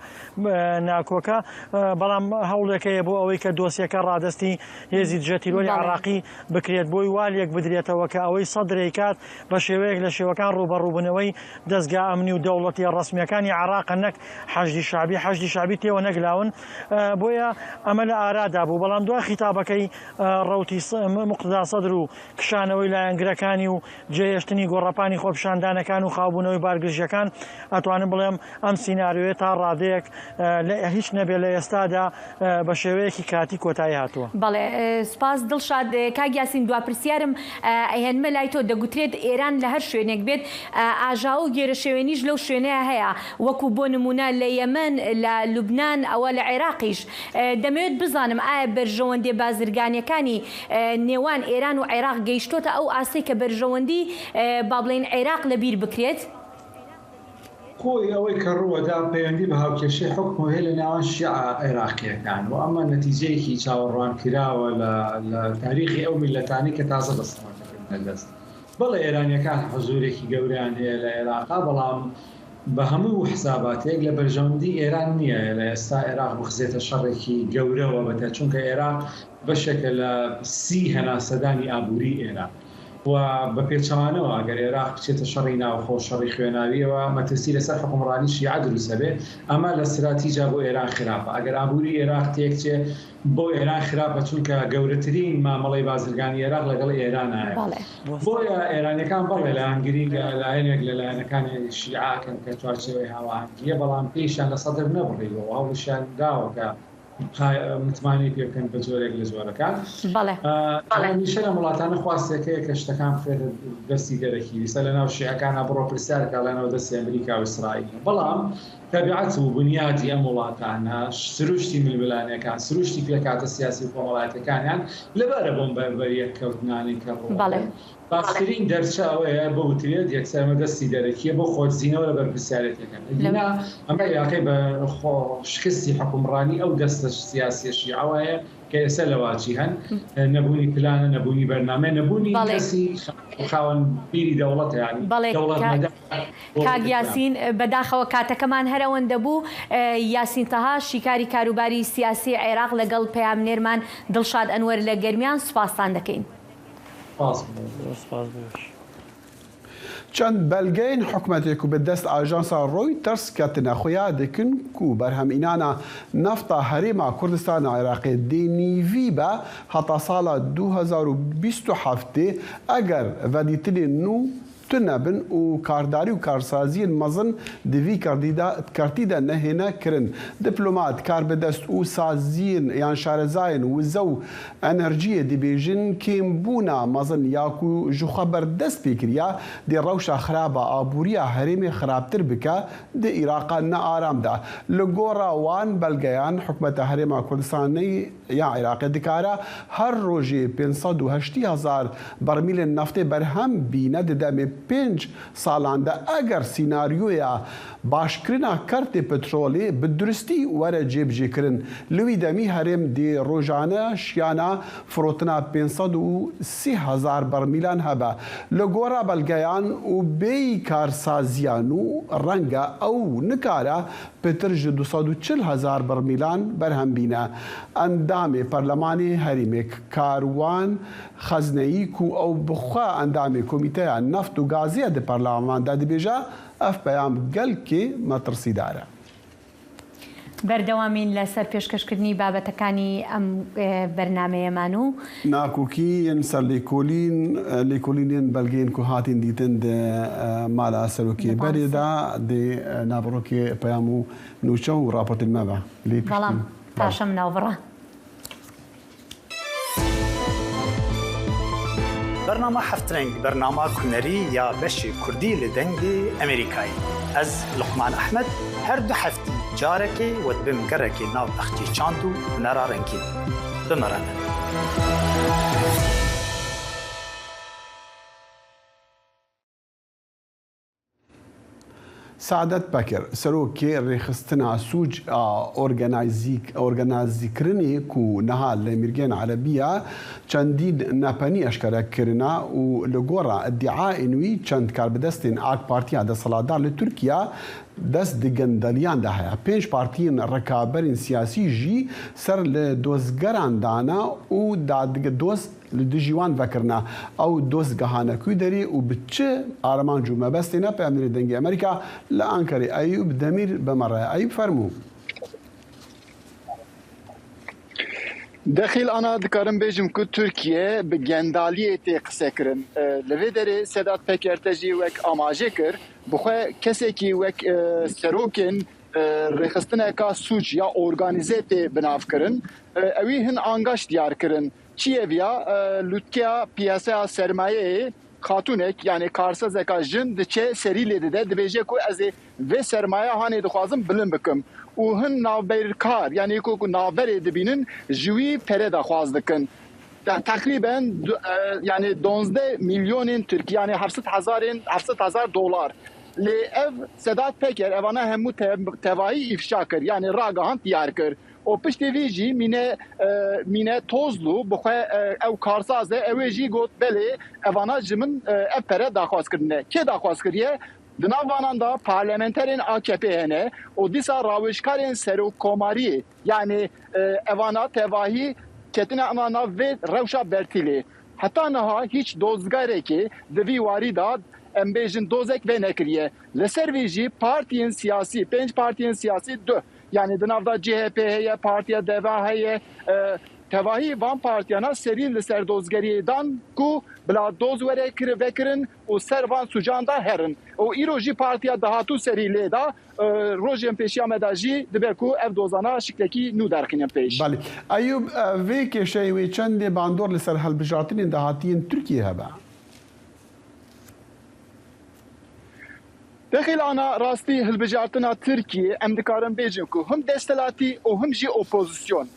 ئە، ناکۆکە، ئە، بەڵام هەوڵێک هەیە بۆ ئەوەی کە دۆسیەکە ڕادەستی هێزی دژە تیرۆری بەڵێ. عێراقی بکرێت، بۆی وا لێک بدرێتەوە کە ئەوەی سەدرەی کات بە شێوەیەک لە شێوەکان ڕوبەڕووبوونەوەی دەستگا ئەمنی و دەوڵەتی ڕەسمیەکانی عێراقە، نەک حەشدی شعبی. حەشدی شعبی تێوە نەگلاون. ئە، بۆیە ئەمە لە ئارادا بوو، بەڵام دوای خیتابەکەی، ئە، ڕەوتی س-، م-، مقتدا سەدر و کشانەوەی لایەنگرەکانی و جێهێشتنی گۆڕەپانی خۆپیشاندانەکان و خاوبوونەوەی بارگرژیەکان، ئەتوانم بڵێم ئەم سیناریۆیە تا ڕادەیەک، ئە، لە هیچ نەبێ لە ئێستادا، ئە، بە شێوەیەکی کاتی کۆتایی هاتووە. بەڵێ، ئە، سپاس دڵشاد. ئە، کاک یاسین، دوا پرسیارم، ئە، ئەهێنمە لای تۆ. دەگوترێت ئێران لە هەر شوێنێک بێت، ئە، ئاژاوە و گێرەشێوێنیش لەو شوێنەیە هەیە، وەکو بۆ نمونە لە یەمەن، لە لوبنان، ئەوە لە عێراقیش. ئە، دەمەوێت بزانم ئایا بەرژەوەندیە بازرگانیەکانی، ئە، نێوان ئێران و عێراق گەیشتۆتە ئەو ئاستەی کە بەرژەوەندی، ئە، با بڵێن عێراق لەبیر بکرێت؟ خۆی ئەوەی کە ڕووەدا پەیوەندی بە هاوکێشەی حکم و هەیە لە نێوان شیعە عێراقیەکان و ئەمە نەتیجەیەکی چاوەڕوان کراوە لە، لە تاریخی ئەو میلەتانی کە تازە دەستەڵاتەکردنە دەست. بەڵێ ئێرانیەکان حزورێکی گەوریان هەیە لە عێراقا، بەڵام بە هەموو حساباتێک لە بەرژەوەندی ئێران نییە لە ئێستا عێراق بخزێتە شەڕێکی گەورەوە بەتە، چونکە عێراق بەشێکە لە سی هەناسەدانی ئابووری ئێران و بە پێچەوانەوە ئەگەر عێراق بچێتە شەڕی ناوخۆ، شەڕی خوێناویەوە، مەترسی لەسەر حکومڕانی شیعە دروست هەبێ، ئەمە لە استراتیجا بۆ ئێران خراپە. ئەگەر ئابووری عێراق تێکچێ، بۆ ئێران خراپە، چونکە گەورەترین مامەڵەی بازرگانی عێراق لەگەڵ ئێرانایە. بەڵێ. بۆیە ئێرانیەکان بەڵێ لایەنگری لە لایەنێک لە لایەنەکانی شیعاکەن کە چوارچێوەی هاوەهەنگیە، بەڵام پێیشان لە سەدر نەبڕیوە و هەوڵیشیان داوە کە قا-، متمانەی پێ بکەن بە جۆرێک لە جۆرەکان. بەڵێ. ئە، بەڵێ. هەمیشە لەم وڵاتانە خواستێک هەیە کە شتەکان بخرێتە دەستی دەرەکی، ویسە لە ناو شیعەکانە بڕۆ پرسیارکە لە ناو دەستی ئەمریکا و ئیسرائیل. بەڵام تەبیعەت و بنیادی ئەم وڵاتانە، سروشتی ململانەکان، سروشتی پێکاتە سیاسی و کۆمەڵایەتەکانیان لەبارە بۆم بەربەریەک کەوتنانی کە ڕوو بەڵێ. باشترین دەرچە ئەوەیە بوترێت یەکسەرمە دەستی دەرەکیە بۆ خۆدزینەوە لە بەرپرسیارەتەکان. لە ئەگینا ئەمە عێراقی بە خۆ شکستی حکومڕانی ئەو دەستە سیاسی شیعەوەیە کە ئێستا لە واچی هەن. نەبوونی پلانە، نەبوونی بەرنامە، نەبوونی بەڵێ. کەسی خاوەن بیری دەوڵەتە، یعنی بەڵێ، دەوڵەت کە مەدار. کاک یاسین، بەداخەوە کاتەکەمان هەر ئەوەندە بوو. یاسین تەها، شیکاری کاروباری سیاسی عێراق، لەگەڵ پەیامنێرمان دڵشاد ئەنوەر لە گەرمیان، سوپاستان دەکەین. Çend belgeyên hikûmetê ku bi dest ajansa Reuters ketine xuya dikin ku berhemînana nefta Herêma Kurdistana Iraqê dê nîvî be heta sala du hezar û bîst û heftê, eger vedîtinên nû tune bin û kardarî û karsaziyên mezin di vî kertî de, kertî de nehêne kirin. Diplomat, karbidest û saziyên yan şarezayên wize û enerjiyê dibêjin, kêmbûna mezin ya ku ji xwe berdest pê kiriya, dê rewşa xirab a aboriya herêmê xirabtir bike di Îraqa ne aram de. Li gora wan belgeyan, hikûmeta Herêma Kurdistanê ya Iraqê dikare her rojê pênc sed û heştî hezar bermîlên neftê berhem bîne di demê pênc salan de, eger sînaryoya başkirina kertê petrolê bi duristî were cêbicêkirin. Li wî demî herêm dê rojane şiyana firotina pênc sed û sî hezar bermîlan hebe. Li gora belgeyan û bêyî karsaziya nû, reng e ew nikare pitir ji du sed û çil hezar bermîlan berhem bîne. Endamê Perlemanê Herêmê Karwan Xezneyî ku ew bi xwe endamê Komîteya Neft û Gazê ye di Perleman de dibêje, ev peyam gelkê metirsîdar e. بەردەوامین لەسەر پێشکەشکردنی بابەتەکانی ئەم بەرنامەیەمان و ناکۆکی yên ser lêkolîn, lêkolînên belgeyên ku hatin dîtin di mala serokê berê de, dê naverokê peyam û nûçe û raportên me ve lê piştî. بەڵام پاشە مناوبڕە. Bernama Heftreng, bernama hunerî ya beşê kurdî li Dengê Amerîkayê. Ez Luqman Ehmed, her du heftî carekê we dibim gerekê nav bexçê çand û hunera rengîn. Bi me re ne. Saadet Peker, serokê rêxistina sûc a organazîk-, organazîkirinê ku niha li Mîrgên Erebî ye, çendîn nepenî eşkere kirine û li gora îdîayên wî çend karbidestên AK Partiya desthilatdar li Tirkiye dest di gendeliyan de heye. Pênc partiyên rikaberên siyasî jî ser li dozgeran dane û dadige doz li dijî wan vekirine. Ew doz gehane ku derê û bi çi armanc û mebestê ne? Peyamnêrê Dengê Amerîka li Ankarê Eyûb Demîr bi me re ye. Eyûb, fermû. Dexîl ana dikarim bêjim ku Tirkiye bi gendaliyê tê qisekirin. Li vê derê Sedat Peker te jî wek amaje kir, bi xwe kesekî wek serokên rêxistineka sûc ya organîze tê binavkirin. Ewî hin angaş diyar kirin. Çi ye viya? Lûtkeya piyasaya sermayeyê, xatûnek, yanî karsazeka jin diçe serî lê dide, dibêje ku ez ê vê sermaya hanê dixwazim bilind bikim. Û hin navberkar, yanî ku, ku navberê dibînin, ji wî pere daxwaz dikin. Te-, teqrîben du-, e, yanî donzdeh milyonên tirkî, yanî heft sed hezarên, heft sed hezar dolar. Lê ev Sedat Peker evana hemû te-, tevahî îfşa kir, yanî ragihand diyar kir. Û piştî vî jî Mîne, e, Mîne Tozlu bi xwe, e, ew karsaz e, ew ê jî got, belê, evana ji min, e, ev pere daxwaz kirine. Kê daxwaz kiriye? Di nav vanan de parlamenterên A K P hene û dîsa rawêjkarên serokkomariyê, yanî, e, evana tevahî ketine ana nav vê rewşa bertîlê. Heta niha hîç dozgerekê di vî warî de, em bêjin, dozek venekiriye. Li ser vî jî partiyên siyasî, pênc partiyên siyasî, du, yanî di nav de C H P heye, Partiya Deva heye, e, tevahî van partiyana serî li ser dozgeriyê dan ku bila doz were kir-, vekirin û ser van sûcan de herin. Û îro jî partiya dahatû serî lê da, e, rojên pêşiya me de jî dibe ku ev dozana şiklekî nû derxînin pêş. Belê. Eyûb, e, vê kêşeyê wê çendê bandor li ser hilbijartinên dahatiyên Tirkiyê hebe? Dexîl ana rastî hilbijartina Tirkiyê, em dikarin bêjin ku him desthilatî û him jî opozîsyon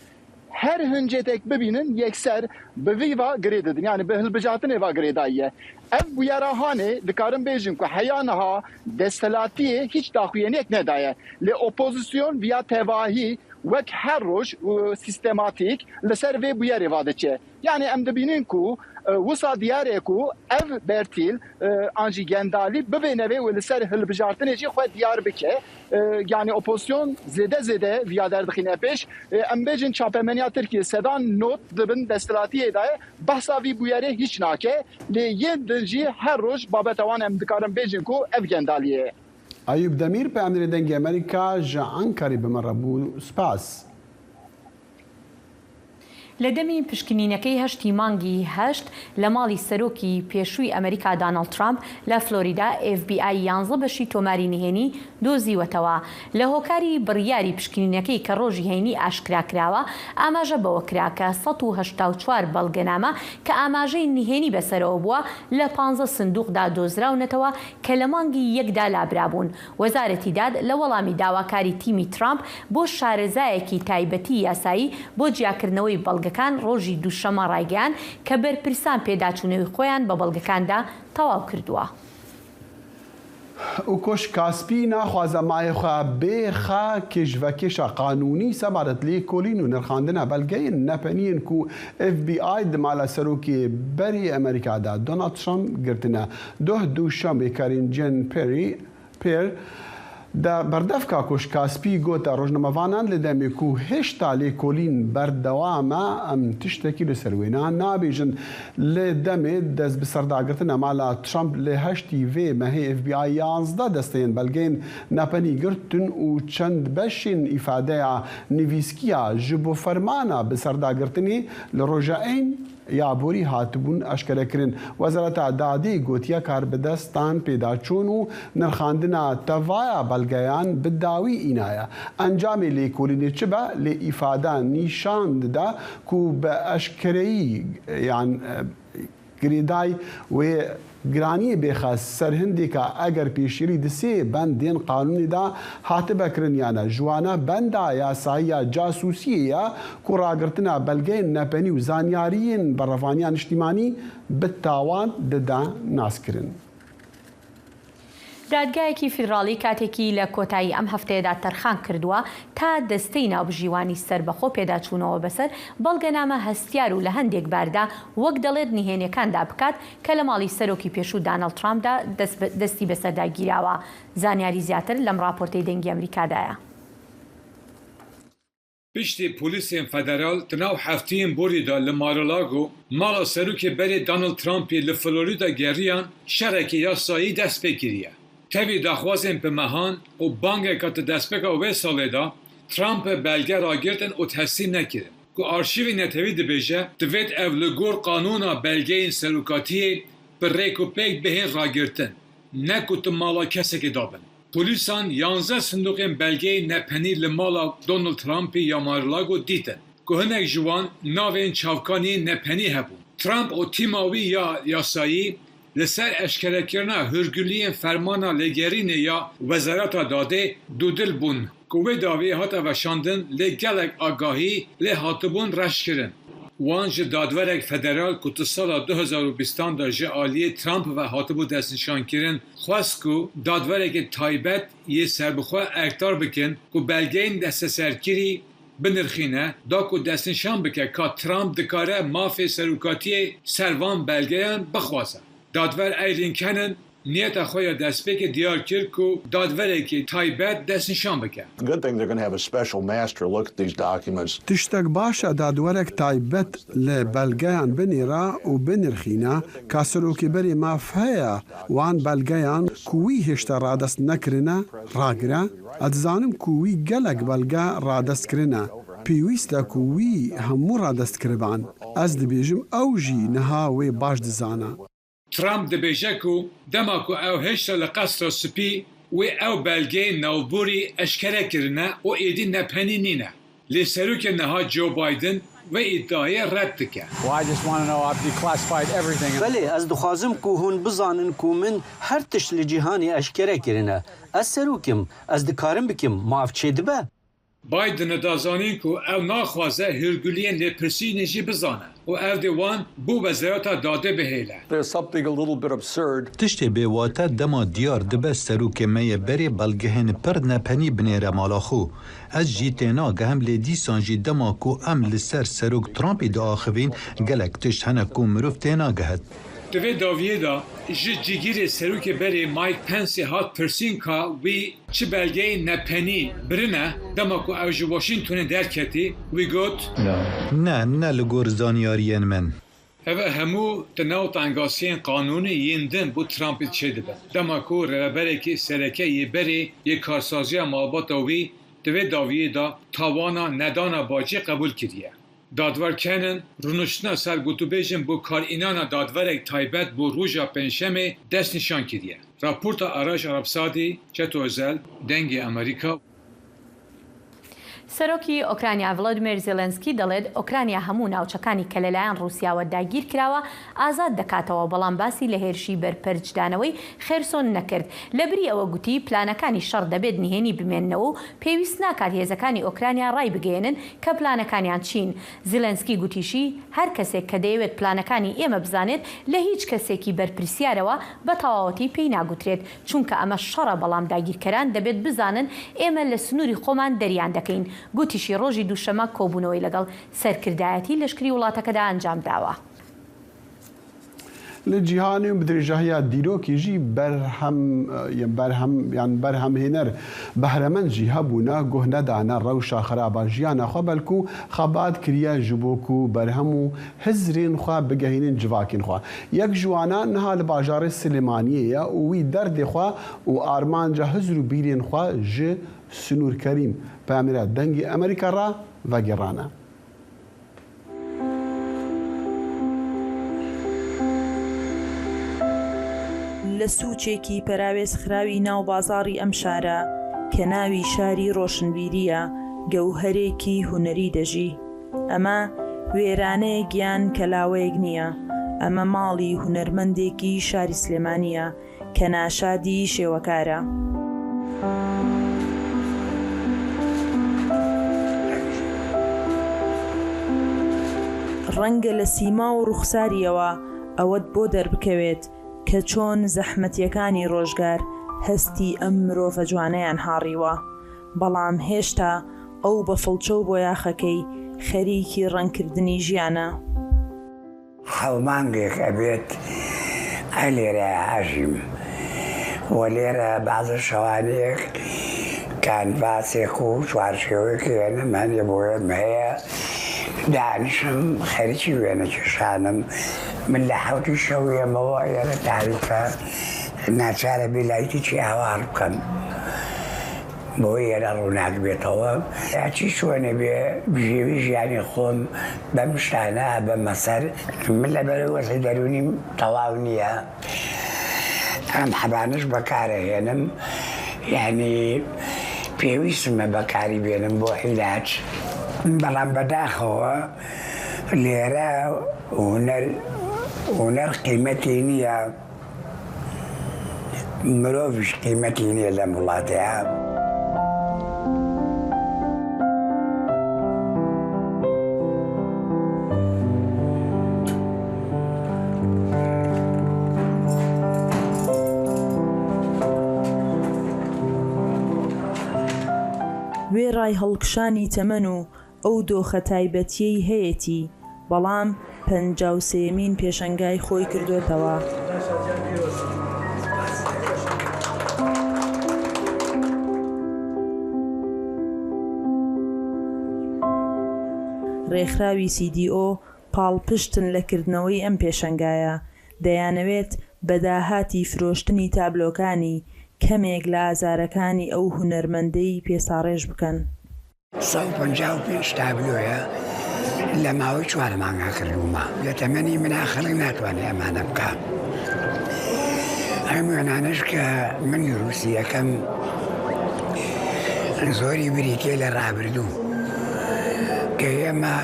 her hincêtek bibînin, yekser bi vî va girê didin. Yanî bi hilbijartinê va girêdayî ye. Ev bûyera hanê dikarin bêjin ku heya niha desthilatiyê hîç daxuyaniyek nedaye. Lê opozîsyon viya tevahî Wek her roj û sîstematîk li ser vê bûyerê va diçe. Yanî em dibînin ku, e, wisa diyar e ku ev bertîl, e, an jî gendalî bibêne vê û li ser hilbijartinê jî xwe diyar bike. E, yanî opozîsyon zêde zêde viya derdixîne pêş. E, em bêjin çapemeniya Tirkiyê sedan nod di bin desthilatiyê de ye. Behsa vî bûyerê hîç nake. Lê yên din jî her roj babeta wan em dikarin bêjin ku ev gendalî ye. Eyûp Demîr, peyamnêrê Dengê Amerîka ji Ankarê bi me re bû. Spas. لە دەمی پشکنینەکەی هەشتی مانگی هەشت لە ماڵی سەرۆکی پێشووی ئەمریکا دانەڵد ترامپ لە فلۆریدا، ئێف بی ئای یانزە بەشی تۆماری نهێنی دۆزیوەتەوە. لە هۆکاری بڕیاری پشکنینەکەی کە ڕۆژی هەینی ئاشکرا کراوە، ئاماژە بەوە کرا کە سەد و هەشتا و چوار بەڵگەنامە کە ئاماژەی نهێنی بەسەرەوە بووە، لە پانزە سندوقدا دۆزراونەتەوە کە لە مانگی یەکدا لابرابوون. وەزارەتی داد لە وەڵامی داواکاری تیمی ترامپ بۆ شارەزایەکی تایبەتی یاسایی بۆ جیاکردنەوەی بەڵگەکان ڕۆژی دووشەممە ڕایگەیاند کە بەرپرسان پێداچوونەوەی خۆیان بە بەڵگەکاندا تەواو کردووە. û Koşk Kaspî naxwaze mayê xwe bê xakê ji vekêşa qanûnî sebaret lêkolîn û nirxandina belgeyên nepeniyên ku F B I di mala serokê berê Amerîka de Donald Trump girtine. Doh dûşemê Karîn Jean Pierre, Pierre de berdevka Koşk Kaspî gote rojnamevanan li demê ku hêşta lêkolîn berdewam e, em tiştekî li ser wê nabêjin. Li demê dest bi serdagirtina mala Trump li heştî vê mehê F B I yanzdeh desteyên belgeyên nepenî girtin û çend beşên îfadeya nivîskiya ji bo fermana bi serdagirtinê li roja Eyn ya borî hatibûn eşkerekirin. Wezareta Dadê gotiye karbidestan pêdaçûn û nirxandina tevaya belgeyan bi dawî înaye. Encamê lêkolînê çi be, lê îfada nîşan dide ku bi eşkereyî yan, e, girêdayî wê giraniyê bêxe ser hindêka eger pêşîrî di sê bendên qanûnê de hatibe kirin, yan e ji wana benda yasayî ya casûsiyê ye ku ragirtina belgeyên nepenî û zanyariyên berevaniya niştîmanî bi tawan dide naskirin. دادگایەکی فیدراڵی کاتێکی لە کۆتایی ئەم هەفتەیەدا تەرخان کردووە تا دەستەی ناوبژیوانی سەربەخۆ پێداچوونەوە بەسەر بەڵگەنامە هەستیار و لە هەندێک باردا وەک دەڵێت نهێنیەکاندا بکات کە لە ماڵی سەرۆکی پێشوو دانەڵد ترامپدا دەست بە، دەستی بەسەردا گیراوە. زانیاری زیاتر لەم راپۆرتەی دەنگی ئەمریکادایە. Piştî polîsên federal di nav heftiyên borî de li Mar-a-Lago mala serokê berê Donald Trumpî li Florîda geriyan, şerekî yasayî dest pê kiriye. Tevî daxwazên bi mehan û bangeka di destpêka wê salê de Trump belge ragirtin û teslîm nekirin. Ku arşîvê netewî dibêje, divêt ev li gor qanûna belgeyên serokatiyê bi rêk û pêk bihên ragirtin, ne ku di mala kesekê de bin. Polîsan yanzdeh sindoqên belgeyên nepenî li mala Donald Trumpî ya Mar-a-Lago dîtin, ku hinek ji wan navên çavkaniyên nepenî hebûn. Trump û tîma wî ya yasayî li ser eşkerekirina hûrguliyên fermana lêgerînê ya Wezareta Dadê dûdil bûn, ku wê dawiyê hate veşandin, lê gelek agahî lê hatibûn reşkirin. Wan ji dadwerek federal ku di sala du hezar û bîstan de ji aliyê Trump ve hatibû destnîşankirin, xwest ku dadwerekê taybet yê serbixwe erkdar bikin ku belgeyên desteserkirî binirxîne, da ku destnîşan bike ka Trump dikare mafê serokatiyê ser van belgeyan bixwaze. Dadwer Aileen Cannon niyeta xwe ya destpêkê diyar kir ku dadverekî taybet destnîşan bike. Good thing they're gonna have a special master look at these documents. Tiştek baş e dadwerek taybet li belgeyan binêre û binirxîne ka serokê berê maf heye wan belgeyan ku wî hêşta radest nekirine ragire. Ez dizanim ku wî gelek belge radest kirine. Pêwîst e ku wî hemû radest kiriban. Ez dibêjim ew jî niha wê baş dizane. Trump dibêje ku dema ku ew hêşta li Qesra Spî, wê ew belgeyên navborî eşkere kirine û êdî nepenî nîne. Lê serokê niha Joe Biden vê îdiayê red dike. Well, I just wanna know, I've declassified everything. Belê, ez dixwazim ku hûn bizanin ku min her tişt li cîhanê eşkere kirine. Ez serok im, ez dikarim bikim, ma ev çêdibe? Biden da zanîn ku ew naxwaze hûrguliyên lêpirsînê jî bizane û ev dê wan bo Wezareta Dadê bihêle. There's something a little bit absurd. Tiştê bêwate dema diyar dibe serokê me yê berê belgehên pir nepenî binêre mala xwe. Ez jî tênagehim, lê dîsan jî dema ku em li ser Serok Trumpî diaxivîn, gelek tişt hene ku mirov tênagehit. Di vê dawiyê de ji cîgirê serokê berê Mike Pence hat pirsîn ka wî çi belgeyên nepenî birine dema ku ew ji Washingtonê derketî, wî got, Ne, ne li gor zanyariyên min. Ev hemû di nav tengasiyên qanûnî yên din bo Trumpê çêdibe. Dema ku rêveberekî sereke yê berê yê karsaziya malbata wî di vê dawiyê de tawana nedana bacê qebûl kiriye. Dadwer Cannon rûniştina ser gotûbêjên bo karînana dadwerek taybet bo roja Pêncşemê destnîşan kiriye. Raporta Araş Arabsadî, Çeto Özel, Dengê Amerîka. سەرۆکی ئۆکرانیا ڤلۆدیمیر زێلێنسکی دەڵێت ئۆکرانیا هەموو ناوچەکانی کە لەلایەن ڕووسیاوە داگیر کراوە ئازاد دەکاتەوە، بەڵام باسی لە هێرشی بەرپەرچدانەوەی خێرسۆن نەکرد. لە بری ئەوە گوتی پلانەکانی شەڕ دەبێت نهێنی بمێننەوە و پێویست ناکات هێزەکانی ئۆکرانیا ڕایبگەیەنن کە پلانەکانیان چین. زیلێنسکی گوتیشی، هەر کەسێک کە دەیەوێت پلانەکانی ئێمە بزانێت، لە هیچ کەسێکی بەرپرسیارەوە بە تەواوەتی پێی ناگوترێت، چونکە ئەمە شەڕە، بەڵام داگیرکەران دەبێت بزانن ئێمە لە سنووری خۆمان دەریان دەکەین. گوتیشی، ڕۆژی دووشەممە کۆبوونەوەی لەگەڵ سەرکردایەتی لەشکری وڵاتەکەدا ئەنجام داوە. Li cîhanê û bi dirêjahiya dîrokê jî berhem, berhem, yan berhemhêner behremend jî hebûne, guh nedane rewşa xiraba jiyana xwe, belkû xebat kiriye ji bo ku berhem û hizrên xwe bigehînin civakên xwe. Yek ji wana niha li bajarê Silêmaniyê ye û wî derdê xwe û armanca hizr û bîrên xwe ji Sinûrkerîn Pamira Dengê Amerîka re vegêrane. لە سوچێکی پەراوێزخراوی ناو بازاڕی ئەم شارە کە ناوی شاری ڕۆشنبیریە، گەوهەرێکی هونەری دەژی. ئەمە وێرانەیەک یان کەلاوەیەک نییە، ئەمە ماڵی هونەرمەندێکی شاری سلێمانیە کە ناشادی شێوەکارە. ڕەنگە لە سیما و ڕوخساریەوە ئەوەت بۆ دەربکەوێت کە چۆن زەحمەتیەکانی ڕۆژگار هەستی ئەم مرۆڤە جوانەیان هاڕیوە، بەڵام هێشتا ئەو بە فڵچە و بۆیاخەکەی خەریکی ڕەنگکردنی ژیانە. حەو مانگێک ئەبێت ئەلێرە ئەژیم و لێرە بازە شەوانێک کانڤاسێک و چوارچێوەیەکی وێنەم هەنێ بۆ وێم هەیە دانیشم خەریکی وێنە کێشانم. من لە حەوتی شەویەمەوە ئێرە تاریکە، ناچارە بێ لایتێکی ئاوا هەڵبکەم بۆ ئێرە ڕووناک بێتەوە. هەرچی شوێنێ بێ بژێوی ژیانی خۆم بەم شتانە بەمە سەر. من لە بەرەوەسی دەرونیم تەواو نییە. ئەم حەبانش بەکارەهێنم، یعنی پێویستمە بەکاری بێنم بۆ عیلاج. بەڵام بەداخەوە لێرە هونەر هونەر قیمەتی نییە. مرۆڤیش قیمەتی نییە لەم وڵاتەیە. وێڕای هەڵکشانی تەمەن و ئەو دۆخە تایبەتیەی هەیەتی، بەڵام پەنجا و سێیەمین پێشەنگای خۆی کردۆتەوە. ڕێکخراوی CDO پاڵپشتن لە کردنەوەی ئەم پێشەنگایە، دەیانەوێت بە داهاتی فرۆشتنی تابلۆکانی کەمێک لە ئازارەکانی ئەو هونەرمەندەی پێساڕێژ بکەن. سەد و پەنجا و پێنج تابلۆیە لە ماوەی چوار مانگا کردوومە. لە تەمەنی منا خەڵک ناتوانێت ئەمانە بکا. ئەم وێنانەش کە من دروستی یەکەم زۆری بریتیە لە ڕابردوو کە ئێمە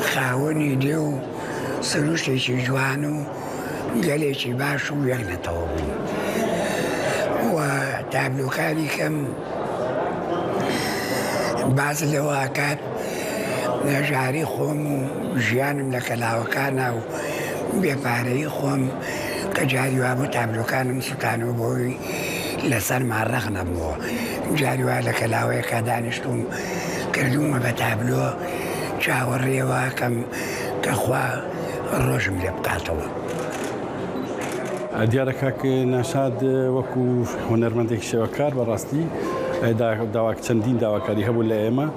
خاوەنی دێ و سروشتێکی جوان و گەلێکی باش و یەک نەتەوە بووین و تابلۆکانی کەم باس لەوە ئەکات، نەژاری خۆم و ژیانم لە کەلاوەکانا و بێپارەیی خۆم، کە جاری وابوو تابلۆکانم سوتانەوە بۆی لەسەرما ڕەخنە بووە. جاری وا لە کەلاوەیەکا دانیشتوم، کردومە بە تابلۆ، چاوەڕێوە کەم کە خوا ڕۆژم لێ بکاتەوە. دیارە کاک ناشاد وەکو هونەرمەندێک شێوەکار بەڕاستی دا- داواک چەندین داواکاری هەبوو لە ئێمە.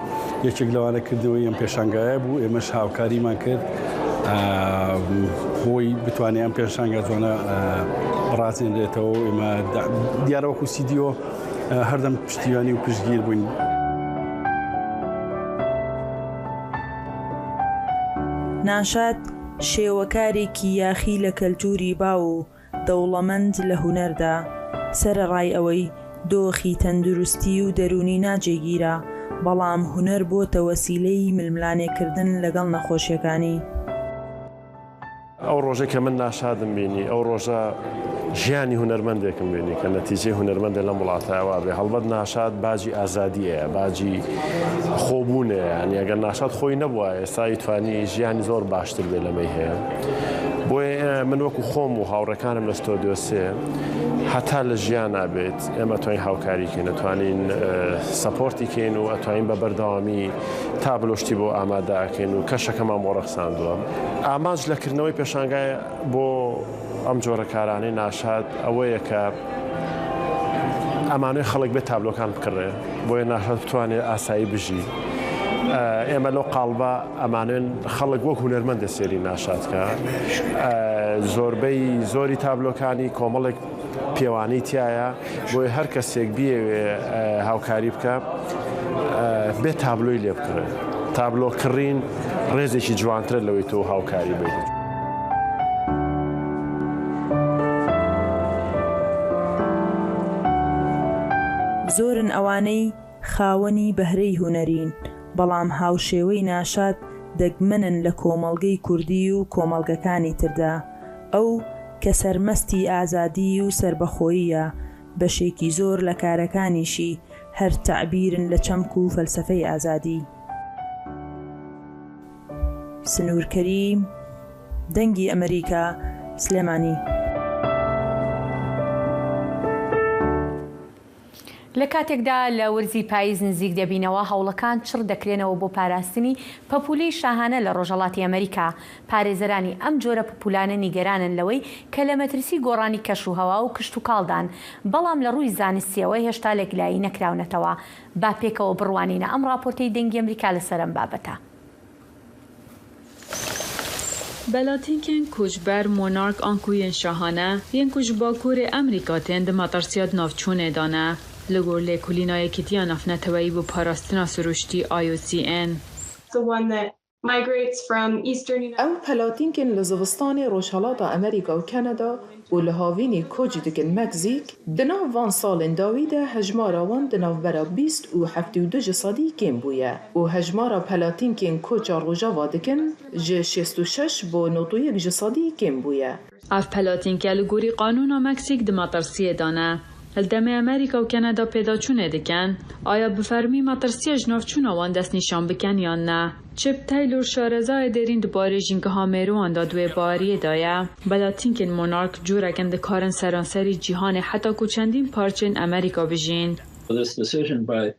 یەکێک لەوانە کردنەوەی ئەم پێشانگایە بوو، ئێمەش هاوکاریمان کرد، ئا، بۆی بتوانێت ئەم پێشانگا جوانە، ئا، بڕازێنرێتەوە. ئێمە دا- دیارە وەکو سیدیۆ، ئا، هەردەم پشتیوانی و پشتگیر بووین. ناشاد شێوەکارێکی یاخی لە کەلتوری باو و دەوڵەمەند لە هونەردا، سەرەڕای ئەوەی دۆخی تەندروستی و دەروونی ناجێگیرە، بەڵام هونەر بۆتە وەسیلەی ململانێکردن لەگەڵ نەخۆشیەکانی. ئەو ڕۆژە کە من ناشادم بینی، ئەو ڕۆژە ژیانی هونەرمەندێکم بینی کە نەتیجەی هونەرمەندێک لەم وڵاتە ئەوە بێ. هەڵبەت ناشاد باجی ئازادیەیە، باجی خۆبوونەیە. یعنی ئەگەر ناشاد خۆی نەبووە، ئێستا ئیتوانی ژیانی زۆر باشتر بێ لەمەی هەیە. بۆیە من وەکو خۆم و هاوڕێکانم لە ستۆدیۆ سێ هەتا لە ژیانا بێت، ئێمە توانین هاوکاری کەین، ئەتوانین سەپۆرتی کەین و ئەتوانین بە بەردەوامی تابلۆ شتی بۆ ئامادە ئەکەین و کەشەکەمان بۆ ڕەخساندووە. ئامانج لە کردنەوەی پێشانگای بۆ ئەم جۆرە کارانەی ناشاد ئەوەیە کە ئەمانوێ خەڵک بێت تابلۆکان بکڕێ، بۆیە ناشاد بتوانێت ئاسایی بژی. ئێمە لەو قاڵبە ئەمانوێن خەڵک وەک هونەرمەندە سێری ناشادکە. زۆربەی زۆری تابلۆکانی کۆمەڵێک پێوانەی تایە، بۆیە هەر کەسێک بیەوێ هاوکاری بکە، بێ تابلۆی لێ بکڕێ. تابلۆ کڕین ڕێزێکی جوانترە لەوەی تۆ هاوکاری بێت. زۆرن ئەوانەی خاوەنی بەهرەی هونەرین، بەڵام هاوشێوەی ناشاد دەگمەنن لە کۆمەڵگەی کوردی و کۆمەڵگەکانی تردا. ئەو کە سەرمەستی ئازادی و سەربەخۆییە، بەشێکی زۆر لە کارەکانیشی هەر تەعبیرن لە چەمک و فەلسەفەی ئازادی. سنوور کەریم، دەنگی ئەمریکا، سلێمانی. لە کاتێکدا لە وەرزی پاییز نزیک دەبینەوە، هەوڵەکان چڕ دەکرێنەوە بۆ پاراستنی پەپوولەی شاهانە لە ڕۆژهەڵاتی ئەمریکا. پارێزەرانی ئەم جۆرە پەپوولانە نیگەرانن لەوەی کە لە مەترسی گۆڕانی کەش و هەوا و کشت و کاڵدان، بەڵام لە ڕووی زانستیەوە هێشتا لێکلایی نەکراونەتەوە. با پێکەوە بڕوانینە ئەم ڕاپۆرتەی دەنگی ئەمریکا لەسەر ئەم بابەتە. Belatînkên koçber, monark an ku yên şahane, yên ku ji Bakurê Emerîka tên, di metirsiya di navçûnê de ne. Li gor lêkolîna Yekîtiya Navneteweyî bo Parastina Sirûştî, I U C N. The one that migrates from eastern United Ew pelatînkên li zivistanê Rojhelata Amerîka û Kanada û li havînê koç dikin Meksîk, di nav van salên dawî de hejmara wan di navbera bîst û heftê û du ji sedî kêm bûye û hejmara pelatînkên koça Rojava dikin ji şêst û şeş bo nod û yek ji sedî kêm bûye. Ev pelatînke li gorî qanûna Meksîk di metirsiyê de ne. Li demê Amerîka û Kanada pêdaçûnê dikin, aya bi fermî metirsiya ji navçûna wan destnîşan bikin yan ne? Chip Taylor şarezayê dêrîn di barê jîngeha mêrowan de di wê baweriyê de ye. Belatînkên monark corek in dikarin seranserî cîhanê heta ku çendîn parçên Amerîka bijîn.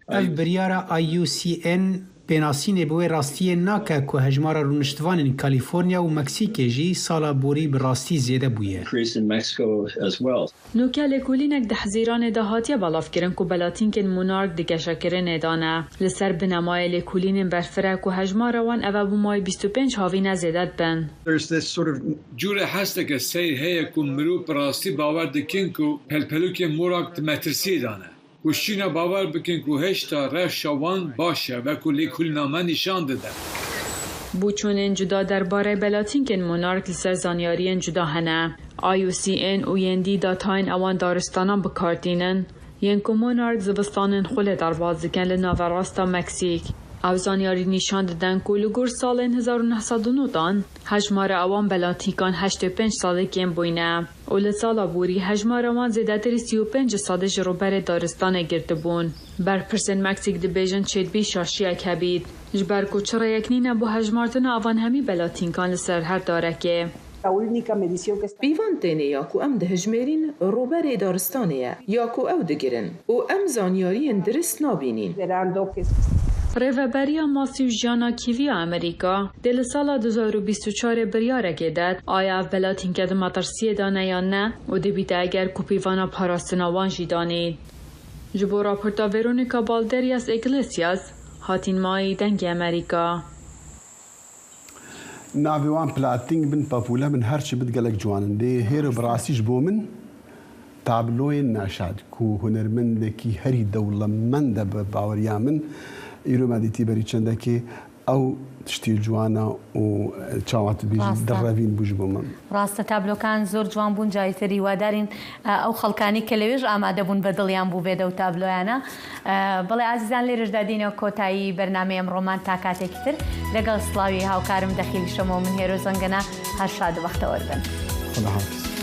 Ev biryara I U C N pênasînê bi wê rastiyê nake ku hejmara rûniştvanên Kalîforniya û Meksîkê jî sala borî bi rastî zêde bûye. Nûke lêkolînek di Hezîranê de hatiye belavkirin ku belatînkên monark di geşekirinê de ne. Li ser binemayê lêkolînên berfireh ku hejmara wan eve bû mayî bîst û pênc havîne zêde dibin. Cure hesteke seyr heye ku mirov bi rastî bawer dikin ku pelpelûkên monark di metirsiyê de ne. Ku şîna bawer bikin ku hêşta rewşa wan baş e, wek ku lêkolîna me nîşan dide. Boçûnên cuda derbarê belatînkên monark li ser zanyariyên cuda hene. I U C N û yên dî datayên ewan daristanan bi kar tînin, yên ku monark zivistanên xwe lê derbas dikin li naverasta Meksîk. Ew zanyarî nîşan didin ku li gor salên hezar û neh sed û nod an hejmara ewan belatîkan heştê pênc salê kêm bûyne û li sala borî hejmara wan zêdetirî sî û pênc salê ji rûberê daristanê girtibûn. Berpirsên Meksîk dibêjin çêdibî şaşiyek hebît, ji ber ku çi rêyek nîne bo hejmartina evan hemî belatînkan li ser her darekê. Pîvan tênê ya ku em dihijmêrîn rûberê daristanê ye ya ku ew digirin û em zanyariyên dirist nabînîn. Rêveberiya Masî û Jiyana Kîvî ya Amerîka dê li sala du hezar û bîst û çarê biryarekê de aya ev belatînke di metirsiyê de ne yan ne û dibîte eger ku pîvana parastina wan jî danîn. Ji bo raporta Veronica Balderias Iglesias, Hatîn Mayî, Dengê Amerîka. Navê wan plating bin papûle min her çi bit gelek ciwan in. Lê hêro bi rastî ji bo min tabloyên neşad ku hunermendekî herî dewlemend e bi baweriya min. Îro me dîtî berî çendekê ew tiştê ciwan e û çawa tu bêjî Rast e. direvîn bû ji bo min. Rast e, tablokan zor ciwan bûn, cayê te rî wadarîn, e, ew xelkanî ke lewêj amade bûn ve diliyan bû vê dew tabloyana. E, بەڵێ ئازیزان، لێرەشدا دێنەوە کۆتایی بەرنامەی ئەمڕۆمان. تا کاتێکی تر، لەگەڵ سڵاوی هاوکارم دەخیلی شەمۆ، من هێرۆ زەنگەنە، هەر شاد و بەختەوەر بن. خدا حافظ.